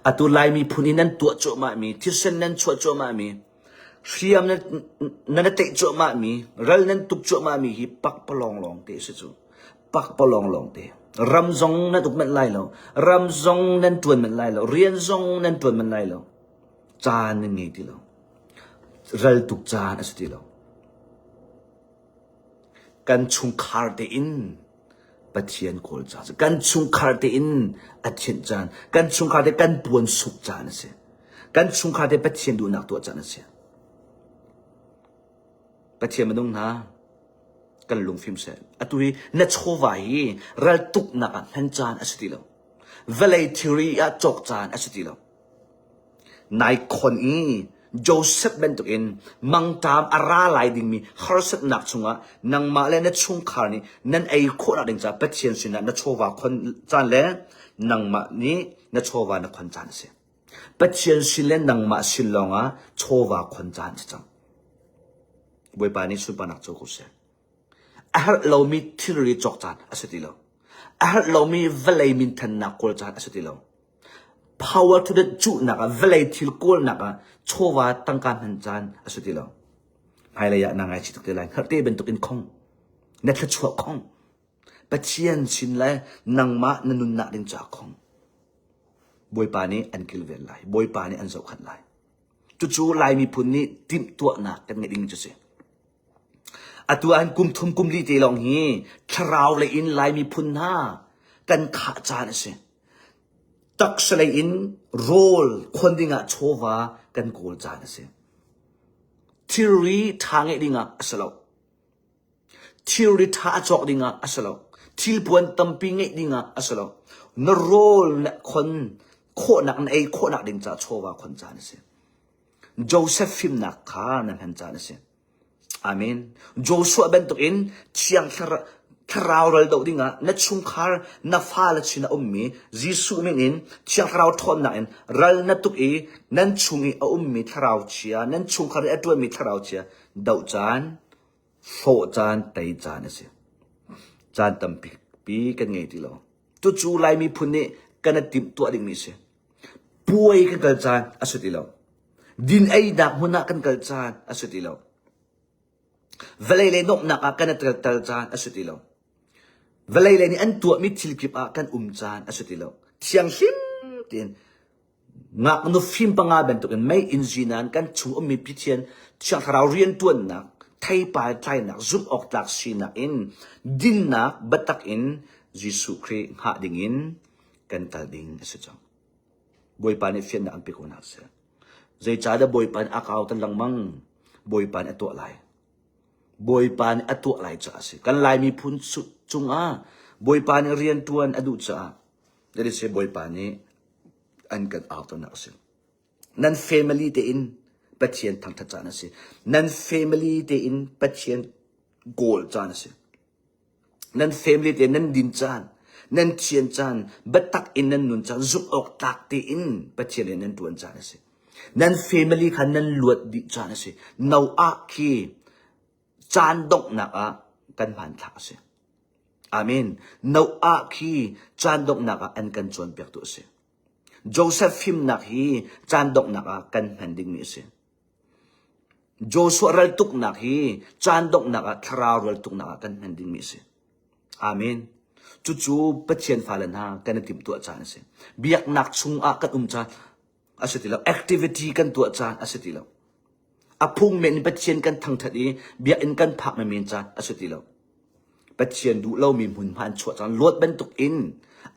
A: Atu Laimi phun in nan tuah cuahmahmi, thisen nan chuah cuahmahmi, hriam nan nan tlaih cuahmahmi, ral nan tuk cuahmahmi hi pakpalawng lawngte a si cu. Pakpalawng lawngte. Ram zong nan uk manh lai lo. Ram zong nan ṭuan manh lai lo. Rian zong nan ṭuan manh lai lo. Caan nan ngei ti lo. Ral tuk caan a si ti lo. Kan chungkhar tein Pathian kawl caan a si. Kan chungkhar tein a thianh caan. Kan chungkhar te kan puan suk caan a si. Kan chungkhar te Pathian duhnak tuah caan a si. Pathian minung hna kan lungfim seh. Atu hi na chawva hi raltuknak ah hman caan a si ti lo. Vawlei thilri ah cawk caan a si ti lo. Nai khon i Joseph bantukin mangṭam a ra lai dingmi harsatnak chungah nangmah le na chungkhar nih nan ei khawhnak ding caah Pathian sinah na chawva khon caan le nangmah nih na chawva na khon caan a si. Pathian sin le nangmah sin lawngah chawva khon caan a si cang. Bawipa nih sunparnak co ko seh. A herh lomi thilri cawk caan a si ti lo. A herh lomi vawlei minthannak kawl caan a si ti lo. Power to the cuhnak ah vawlei thil kawlnak ah chawva tangka hman caan a si ti lo. Hmailei ah naa ngaichih tuk te lai. Hngalh te bantuk in khong. Na thluachuah khong. Pathian sin le nangmah na nunnak ding ca khong. Bawipa nih an kilven lai. Bawipa nih an zohkhenh lai. Cucu Lai miphun nih timhtuahnak kan ngeih ding cu si. Atu ah hin kum thum kum li te lawng hi thlarau lei in Lai miphun hna kan khah caan a si. Taksa lei in rawl khuan dingah chawva kan kawl caan a si. Thilri ṭha ngeih dingah a si lo. Thilri ṭha a cawk dingah a si lo. Thilpuan tampi ngeih dingah a si lo. Na rawl na khon khawhnak na ei khawhnak ding caah chawva khon caan a si. Joseph fimnak kha na hman caan a si. Amen. Joshua bantukin thiang thlarau ral doh dingah na chungkhar na fale chin a ummi Jesuh min in thiang thlarau ṭhawnnak in ral na tuk i nan chung i a ummi thlarau chia nan chungkhar i a ṭuanmi thlarau chia doh caan hrawh caan tei caan a si. Caan tampi pi kan ngei ti lo. Cucu Lai miphun nih kan i timhtuah dingmi a si. Puai kan kal caan a si ti lo. Din einak hmun ah kan kal caan a si ti lo. Vawlei lei nuamhnak ah kan i tel tel caan a si ti lo. Vawlei lei nih an tuahmi thil kip ah kan um caan a si ti lo. Thianghlim tein ngaknu fim panga bantukin mei inn zinan kan chung ummi Pathian Thiang Thlarau rianṭuannak. Theipar tlainak zumh awk tlak sinak in dinnak biatak in Jesuh Khrih hngah dingin kan kal ding a si cang. Bawipa nih fiannak an pe ko hna seh. Zeicahdah Bawipa nih a kau tan lengmang? Bawipa nih a tuah lai. Bawipa nih a tuah lai caah a si. Kan Lai miphun cungah Bawipa nih rian ṭuan a duh caah that is Bawipa nih an kan auternak a si. Nan family tein Pathian thangṭhat caan a si. Nan family tein Pathian goal caan a si. Nan family te nan din caan, nan thian caan, biatak in nan nun caan, zumh awk tlak tein Pathian in nan ṭuan caan a si. Nan family kha nan luat dih caan a si. Noah khi caan donghnak ah kan hmanthlak a si. Amen. Noah khi caan donghnak ah an kan cawnpiaktu a si. Joseph fimnak hi caan donghnak ah kan hman dingmi a si. Joshua raltuknak hi caan donghnak ah thlarau raltuknak ah kan hman dingmi a si. Amen. Cucu Pathian fale hna kan i timhtuah caan a si. Biaknak chungah kan um caan a si ti lo. Activity kan tuah caan a si ti lo. A phung men in Pathian kan thangthat i biakinn kan phak men caan a si ti lo. Pathian duh lomi hmunhma an chuah caan luat bantuk in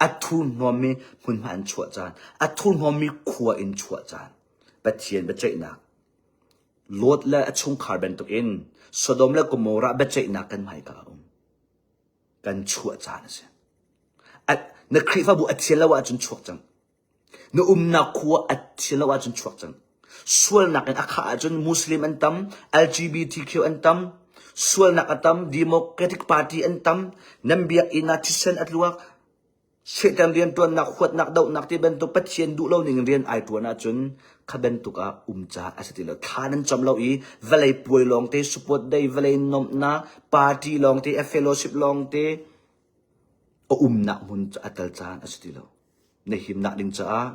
A: a thurhnawmmi hmunhma an chuah caan, a thurhnawmmi khua in chuah caan. Pathian biaceihnak Lot le a chungkhar bantukin Sodom le Gomorrah biaceihnak kan hmaika a um. Kan chuah caan a si. Na Khrihfabu a thian lo ahcun chuak cang. Na umnak khua a thian lo ahcun chuak cang. Sualnak in a khah ahcun Muslim an tam, LGBTQ an tam, sualnak a tam, Democratic Party an tam, nan biakinn ah thisen a tluak, Satan rianṭuannak, huatnak, dohnak ti bantuk Pathian duh lo ning in rian ai ṭuan ahcun kha bantuk ah um caan a si ti lo. Thla nan cam lo i vawlei puai lawngte, support day, vawlei nuamhnak, party lawngte, a fellowship lawngte a umnak hmun a tel caan a si ti lo. Na himnak ding caah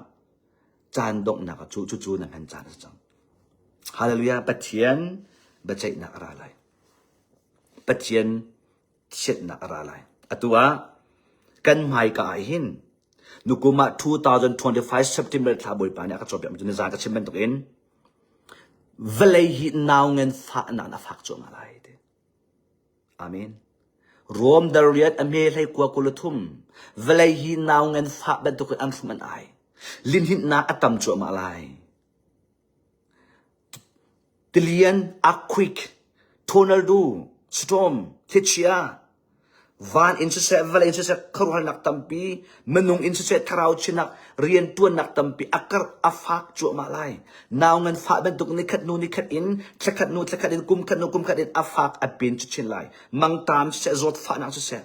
A: caan donghnak ah cu cucu na hman caan a si cang. Hallelujah! Pathian biaceihnak a ra lai. Pathian chiatnak a ra lai. Atu ah kan hmaika ah hin nukum ah 2025 September thla Bawipa nih a ka cawnpiak mi cu nizan ka chim bantukin vawlei hi nau ngan fahnak in a fak cuahmah lai ti. Amen. Rom dariat a hme hlei kua kul thum vawlei hi nau ngan fah bantukin an hrum an ai. Linhinnak a tam cuahmah lai. Tilian, earthquake, tornado, storm, thlichia, van in siseh, vawlei in siseh, khuaruahharnak tampi, minung in siseh, thlarau chinak, rianṭuannak tampi a karh, a fak cuahmah lai. Nau nganfah bantuk nikhat hnu nikhat in, thlakhat hnu thlakhat in, kumkhat hnu kumkhat in a fak a pin chinchin lai. Mangṭam siseh, zawtfahnak siseh.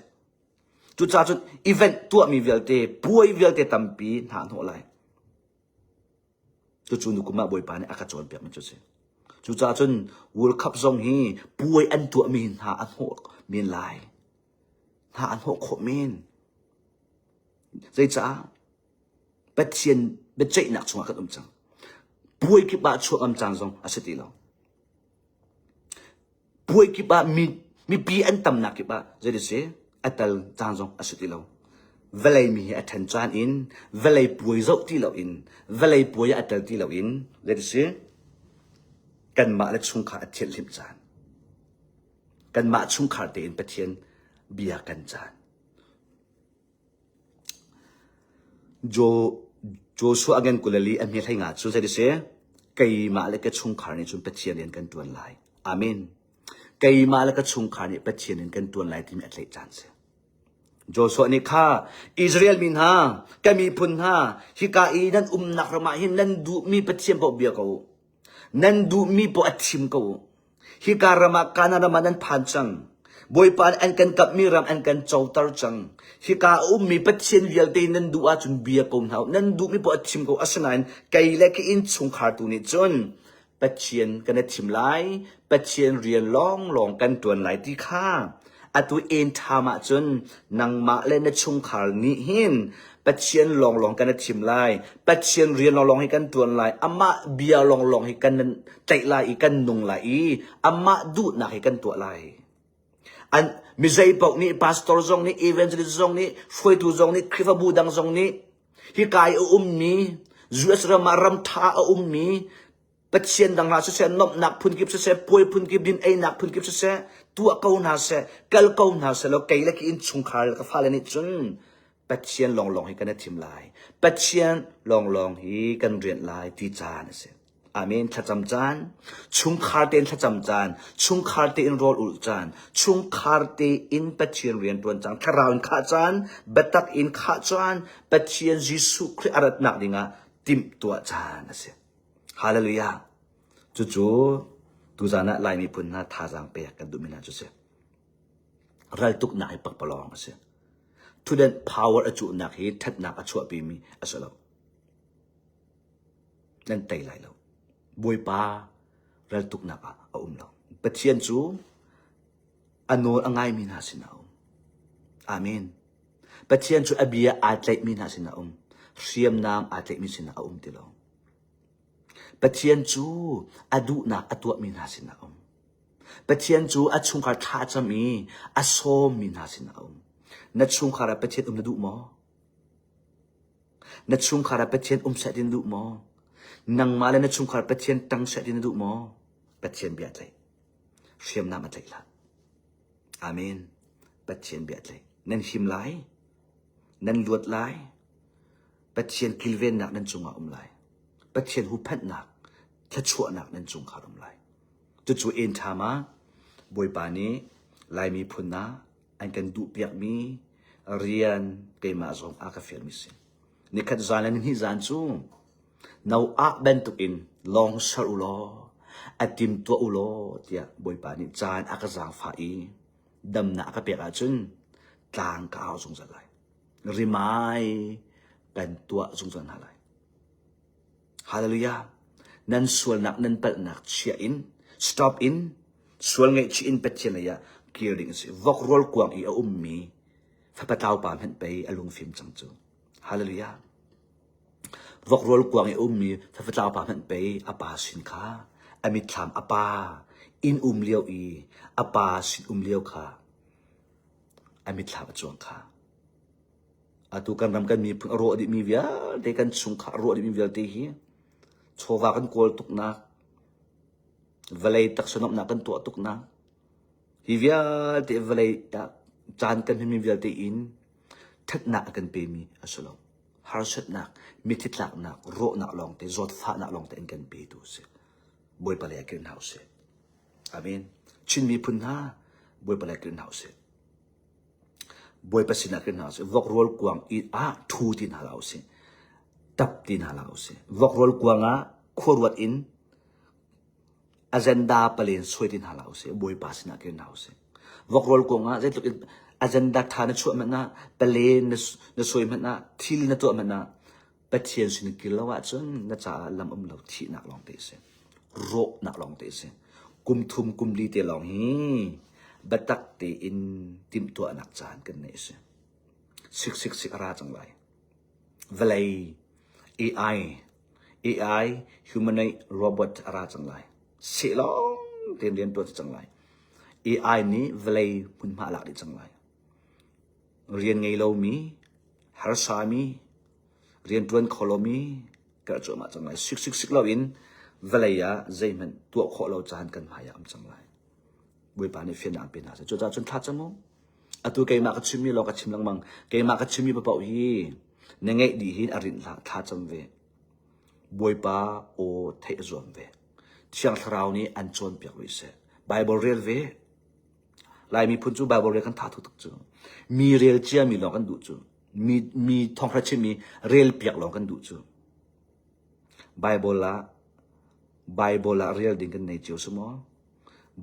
A: Cucaah cun event tuahmi vialte, puai vialte tampi hna hnawh lai. Cucu nukum ah Bawipa nih a ka cawnpiakmi cu a si. Cucaah cun World Cup zong hi puai an tuahmi hna a hnawh men lai. Hna a hnawh khawh men. Zeicah? Pathian biaceihnak chungah kan um cang. Puai kip ah chuak ngam caan zong a si ti lo. Puai kip ah mi, mipi an tamnak kip ah zei si a tal caan zong a si ti lo. Vawlei mi hi a ṭhen caan in vawlei puai zoh ti lo in vawlei puai ah a tel ti lo in zei si kanmah le chungkhar a thianhhlimh caan. Kanmah chungkhar tein Pathian bia kan caan. Joshua a ngen 24 a hme 15 cu zei si? Keimah le ka chungkhar nih cun Pathian rian kan ṭuan lai. Amen. Keimah le ka chungkhar nih Pathian rian kan ṭuan lai timi a tlaih caan si. Joshua nih kha Israel mi hna, ka miphun hna, hika i nan umnak ram ah hin nan duhmi Pathian paoh bia ko u. Nan duhmi paoh a thim ko u. Hika ram ah Kanaan ram ah nan phan cang. Bawipa nih an kan kamhmi ram an kan coter cang. Hika a ummi Pathian vialte nan duh ahcun bia ko hna u. Nan duhmi poah thim ko. Asinain kei le ka innchungkhar tu nih cun Pathian kan i thim lai, Pathian rian lawnglawng kan ṭuan lai ti kha atu en ṭham ahcun nangmah le na chungkhar nih hin Pathian lawnglawng kan i thim lai, Pathian rian lawnglawng hi kan ṭuan lai, amah bia lawnglawng hi kan tlaih lai i kan nung lai i amah duhnak hi kan tuah lai. An mizei paoh nih pastor zong nih evangelist zong nih hruaitu zong nih Khrihfabu dang zong nih hika i a ummi US ram ah ram ṭha a ummi. Pathian dang hna siseh, nuamhnak phunkip siseh, puai phunkip, din einak phunkip siseh, tuah ko hna seh, kal ko hna seh law kei le ka innchungkhar le ka fale nih cun Pathian lawnglawng hi kan i thim lai. Pathian lawnglawng hi kan rianh lai ti caan a si. Amen. Thlacam caan, chungkhar tein thlacam caan, chungkhar tein rawl ulh caan, chungkhar tein Pathian rian ṭuan caan, thlarau in khah caan, biatak in khah caan, Pathian Jesuh Khrih a ratnak dingah timhtuah caan a si. Hallelujah. Cucu tuzan ah Lai miphun hna thazaang pek kan duhmi hna cu si. Raltuknak hi pakpalawng a si. Thutdenh power a cuhnak hi ṭhatnak a chuahpimi a si lo. Nan tei lai lo. Bawipa raltuknak ah a um lo. Pathian cu a nawl a ngaimi hna sinah a um. Amen. Pathian cu a bia aa tlaihmi hna sinah a um. Hriamnam aa tlaihmi sinah a um ti lo. Pathian cu a duhnak a tuahmi hna sinah a um. Pathian cu a chungkhar thlacam i a sawmmi hna sinah a um. Na chungkhar ah Pathian um na duh maw? Na chungkhar ah Pathian um seh ti na duh maw? Nangmah le na chungkhar Pathian tang seh ti na duh maw? Pathian bia tlaih. Hriamnam a tlaih hlah. Amen. Pathian bia tlaih. Nan him lai. Nan luat lai. Pathian kilvennak nan cungah um lai. Pathian huhphenhnak, thluachuahnak nan chungkhar um lai. Cucu en ṭham ah Bawipa nih Lai miphun ah an kan duhpiakmi rian keimah zong a ka fialmi si. Nikhat zan le nihnih zan cu Noah bantukin lawng ser u law a timtuah u law tiah Bawipa nih caan a ka zaangfah i damnak a ka pek ahcun tlang ka au zungzal lai. Rimai kan tuah zungzal hna lai. Hallelujah. Nan sualnak nan palhnak chia in stop in sual ngaihchih in Pathian lei ah kir ding a si. Vok rawl kuang i a ummi fapa tlau pa hmanh pei a lungfim cang cu. Hallelujah. Vok rawl kuang i a ummi fapa tlau pa hmanh pei a pa sin kha a mitthlam a pa inn um lio i a pa sin um lio kha a mitthlam a cuang kha. Atu kan ram kan miphun a rawh dihmi vialte kan chungkhar a rawh dihmi vialte hi chawva kan kawl tuknak vawlei taksa nuamhnak kan tuah tuknak hi vialte vawlei ah caan kan hmanmi vialte in ṭhatnak a kan pemi a si lo. Harsatnak, mitthli tlaknak, rawhnak lawngte, zawtfahnak lawngte an kan petu a si. Bawipa lei ah kir hna usih. Amen. Chin miphun hna Bawipa lei ah kir hna usih. Bawipa sinah kir hna usih. Vok rawl kuang i ah ṭhu ti hna hlah usih. Tap ti hna hlah usih. Vok rawl kuang ah khuaruat in agenda palen suai ti hna hlah usih. Bawipa sinah kir hna usih. Vok rawl kuang ah zeitluk in agenda ṭha na chuah hmanh ah, palen na suai hmanh ah, thil na tuah hmanh ah, Pathian sin kir lo ahcun na caah lam um lo thihnak lawng te a si. Rawhnak lawng te a si. Kum thum kum li te lawng hi biatak tein timhtuahnak caan kan neih a si. Sik sik sik a ra cang lai. Vawlei AI AI humanoid robot a ra cang lai. Seh lawng tein rian tuan cang lai. AI nih vawlei hmunhma a lak dih cang lai. Rian ngei lomi, harsami, rianṭuan kho lomi kan cuahmah cang lai. Sik sik sik loin vawlei ah zeihmanh tuah khawh lo caan kan hmai ah um cang lai. Bawipa nih fiannak pe hna seh. Cucaah cun thla cam u. Atu keimah ka chimmi lawng ka chim lengmang. Keimah ka chimmi paoh hi na ngeih dih hin a rinh hlah. Thla cam ve. Bawipa aw theih a zuam ve. Thiang Thlarau nih an cawnpiak rih seh. Bible rel ve. Lai miphun cu Bible rel kan tha tuk cu. Mi rel ciami lawng kan duh cu. Mi mi thawngtha chimmi rel piak lawng kan duh cu. Bible ah Bible ah rel ding kan nei cio si maw?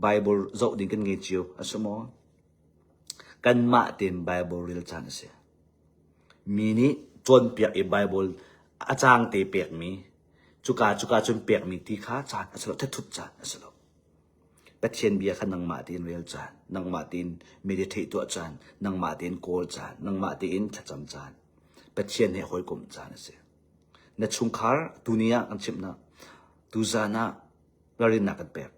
A: Bible zoh ding kan ngei cio a si maw? Kanmah tein Bible rel caan a si. Mi nih cawnpiak i Bible a caang te pekmi, cuka cuka cun pekmi ti kha caan a si lo, thathut caan a si lo. Pathian bia kha nangmah tein rel caan, nangmah tein meditate tuah caan, nangmah tein kawl caan, nangmah tein thlacam caan, Pathian he hawikomh caan a si. Na chungkhar tuni ah kan chimh na, tuzaan ah ralrinnak kan pek.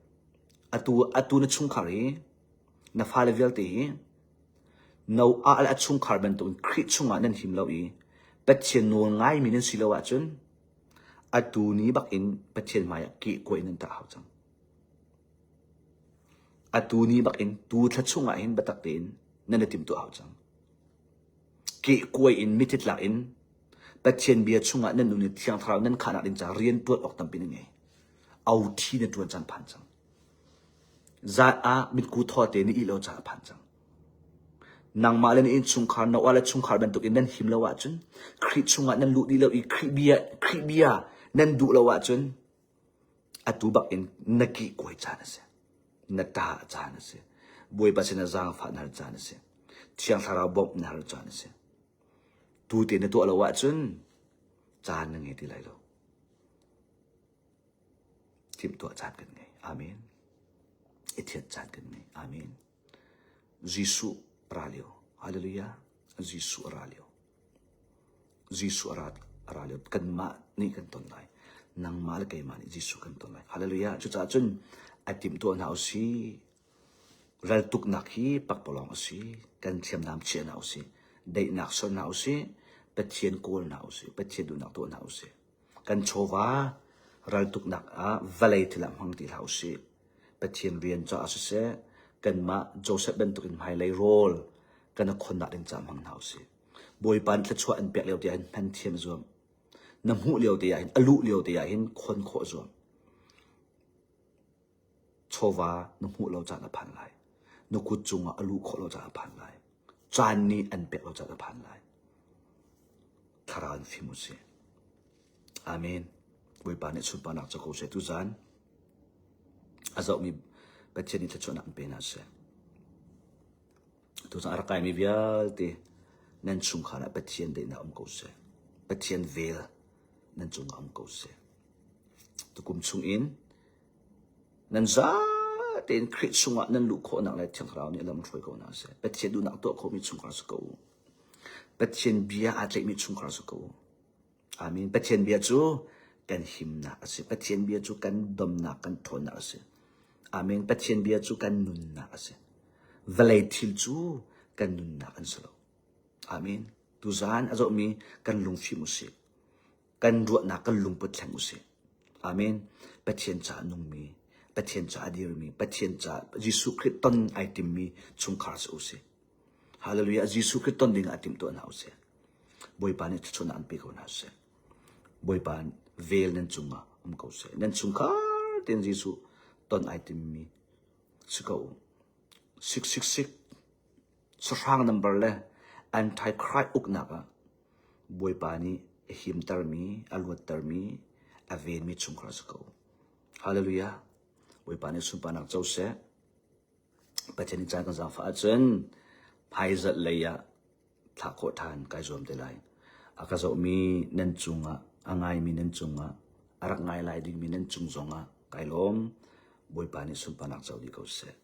A: Atu atu na chungkhar hi na fale vialte hi Noah le a chungkhar bantukin Khrih chungah nan him lo i Pathian nawl ngaimi nan si lo ahcun. Atu ni bak in Pathian hmai ah kehkuai nan tah hau cang. Atu ni bak in tu thla chung ah hin biatak tein nan i timhtuah hau cang. Kehkuai in mithi tlak in Pathian bia chungah nan nun i Thiang Thlarau nan khahnak ding caah rian ṭuan awk tampi nan ngei. Authi na ṭuan caan phan cang. Zan ah mitku thaw te na ih lo caan a phan cang. Nangmah le na innchungkhar, na uar le chungkhar bantukin nan him lo ahcun, Khrih chungah nan luh dih lo i Khrih bia, Khrih bia nan duh lo ahcun, atu bak in na kihkuai caan a si. Na ṭah caan a si. Bawipa sinah zaangfah na hal caan a si. Thiang Thlarau bawmh na hal caan a si. Tu te na tuah lo ahcun caan na ngei ti lai lo. Timhtuah caan kan ngei. Amen. I thianh caan kan ngei. Amen. Jesuh ra lio. Hallelujah. Jesuh ra lio. Jesuh ra, ra lio. Kanmah nih kan ton lai. Nangmah le keimah nih Jesuh kan ton lai. Hallelujah. Cucaah cun a timhtuah hna usih. Raltuknak hi pakpalawng a si. Kan thiamnam chia hna usih. Daihnak ser hna usih. Pathian kawl hna usih. Pathian duhnak tuah hna usih. Kan chawva raltuknak ah vawlei thil ah hmang ti hlah usih. Pathian rian caah siseh, kanmah Joseph bantukin hmailei rawl kan i khonnak ding caah hmang hna usih. Bawipa nih thluachuah an pek lio te ahhin hman thiam zuam. Na hmuh lio te ahhin, a luh lio te ahhin khon khawh zuam. Chawva na hmuh lo caan a phan lai. Na kut cungah a luh khawh lo caan a phan lai. Caan nih an pek lo caan a phan lai. Thlarau in fim usih. Amen. Bawipa nih sunparnak cu ko seh tuzaan. A zohmi Pathian nih thluachuahnak an pe hna seh. Tuzaan a rak kaimi vialte nan chungkhar ah Pathian daihnak um ko seh. Pathian vel nan cungah um ko seh. Tukum chung in nan za tein Khrih chungah nan luh khawhnak le Thiang Thlarau nih a lam hruai ko hna seh. Pathian duhnak tuah khawhmi chungkhar si ko u. Pathian bia aa tlaihmi chungkhar si ko u. Amen. Pathian bia cu kan himnak a si. Pathian bia cu kan domnak, kan ṭhawnnak a si. Amen. Pathian bia cu kan nunnak a si. Vawlei thil cu kan nunnak an si lo. Amen. Tuzaan a zohmi kan lungfim u sih. Kan ruahnak kan lungput thleng u sih. Amen. Pathian caah nungmi, Pathian caah dirmi, Pathian caah Jesuh Khrih ton ai timmi chungkhar si u sih. Hallelujah. Jesuh Khrih ton ding ah timhtuah hna u sih. Bawipa nih thluachuahnak an pe ko hna seh. Bawipa vel nan cungah um ko seh. Nan chungkhar tein Jesuh ton ai timmi si ko u. 666 sahrang number le anti-Christ uknak ah Bawipa nih a himtermi, a luattermi, a venmi chungkhar si ko. Hallelujah. Bawipa nih sunparnak co seh. Pathian nih caan kan zaangfah ahcun hmaizarh lei ah thlah khawh ṭhan kai zuam te lai. A ka zohmi nan cungah, a ngaimi nan cungah, a rak ngai lai dingmi nan cung zongah kai lawm. Bawipa nih sunparnak co dih ko seh.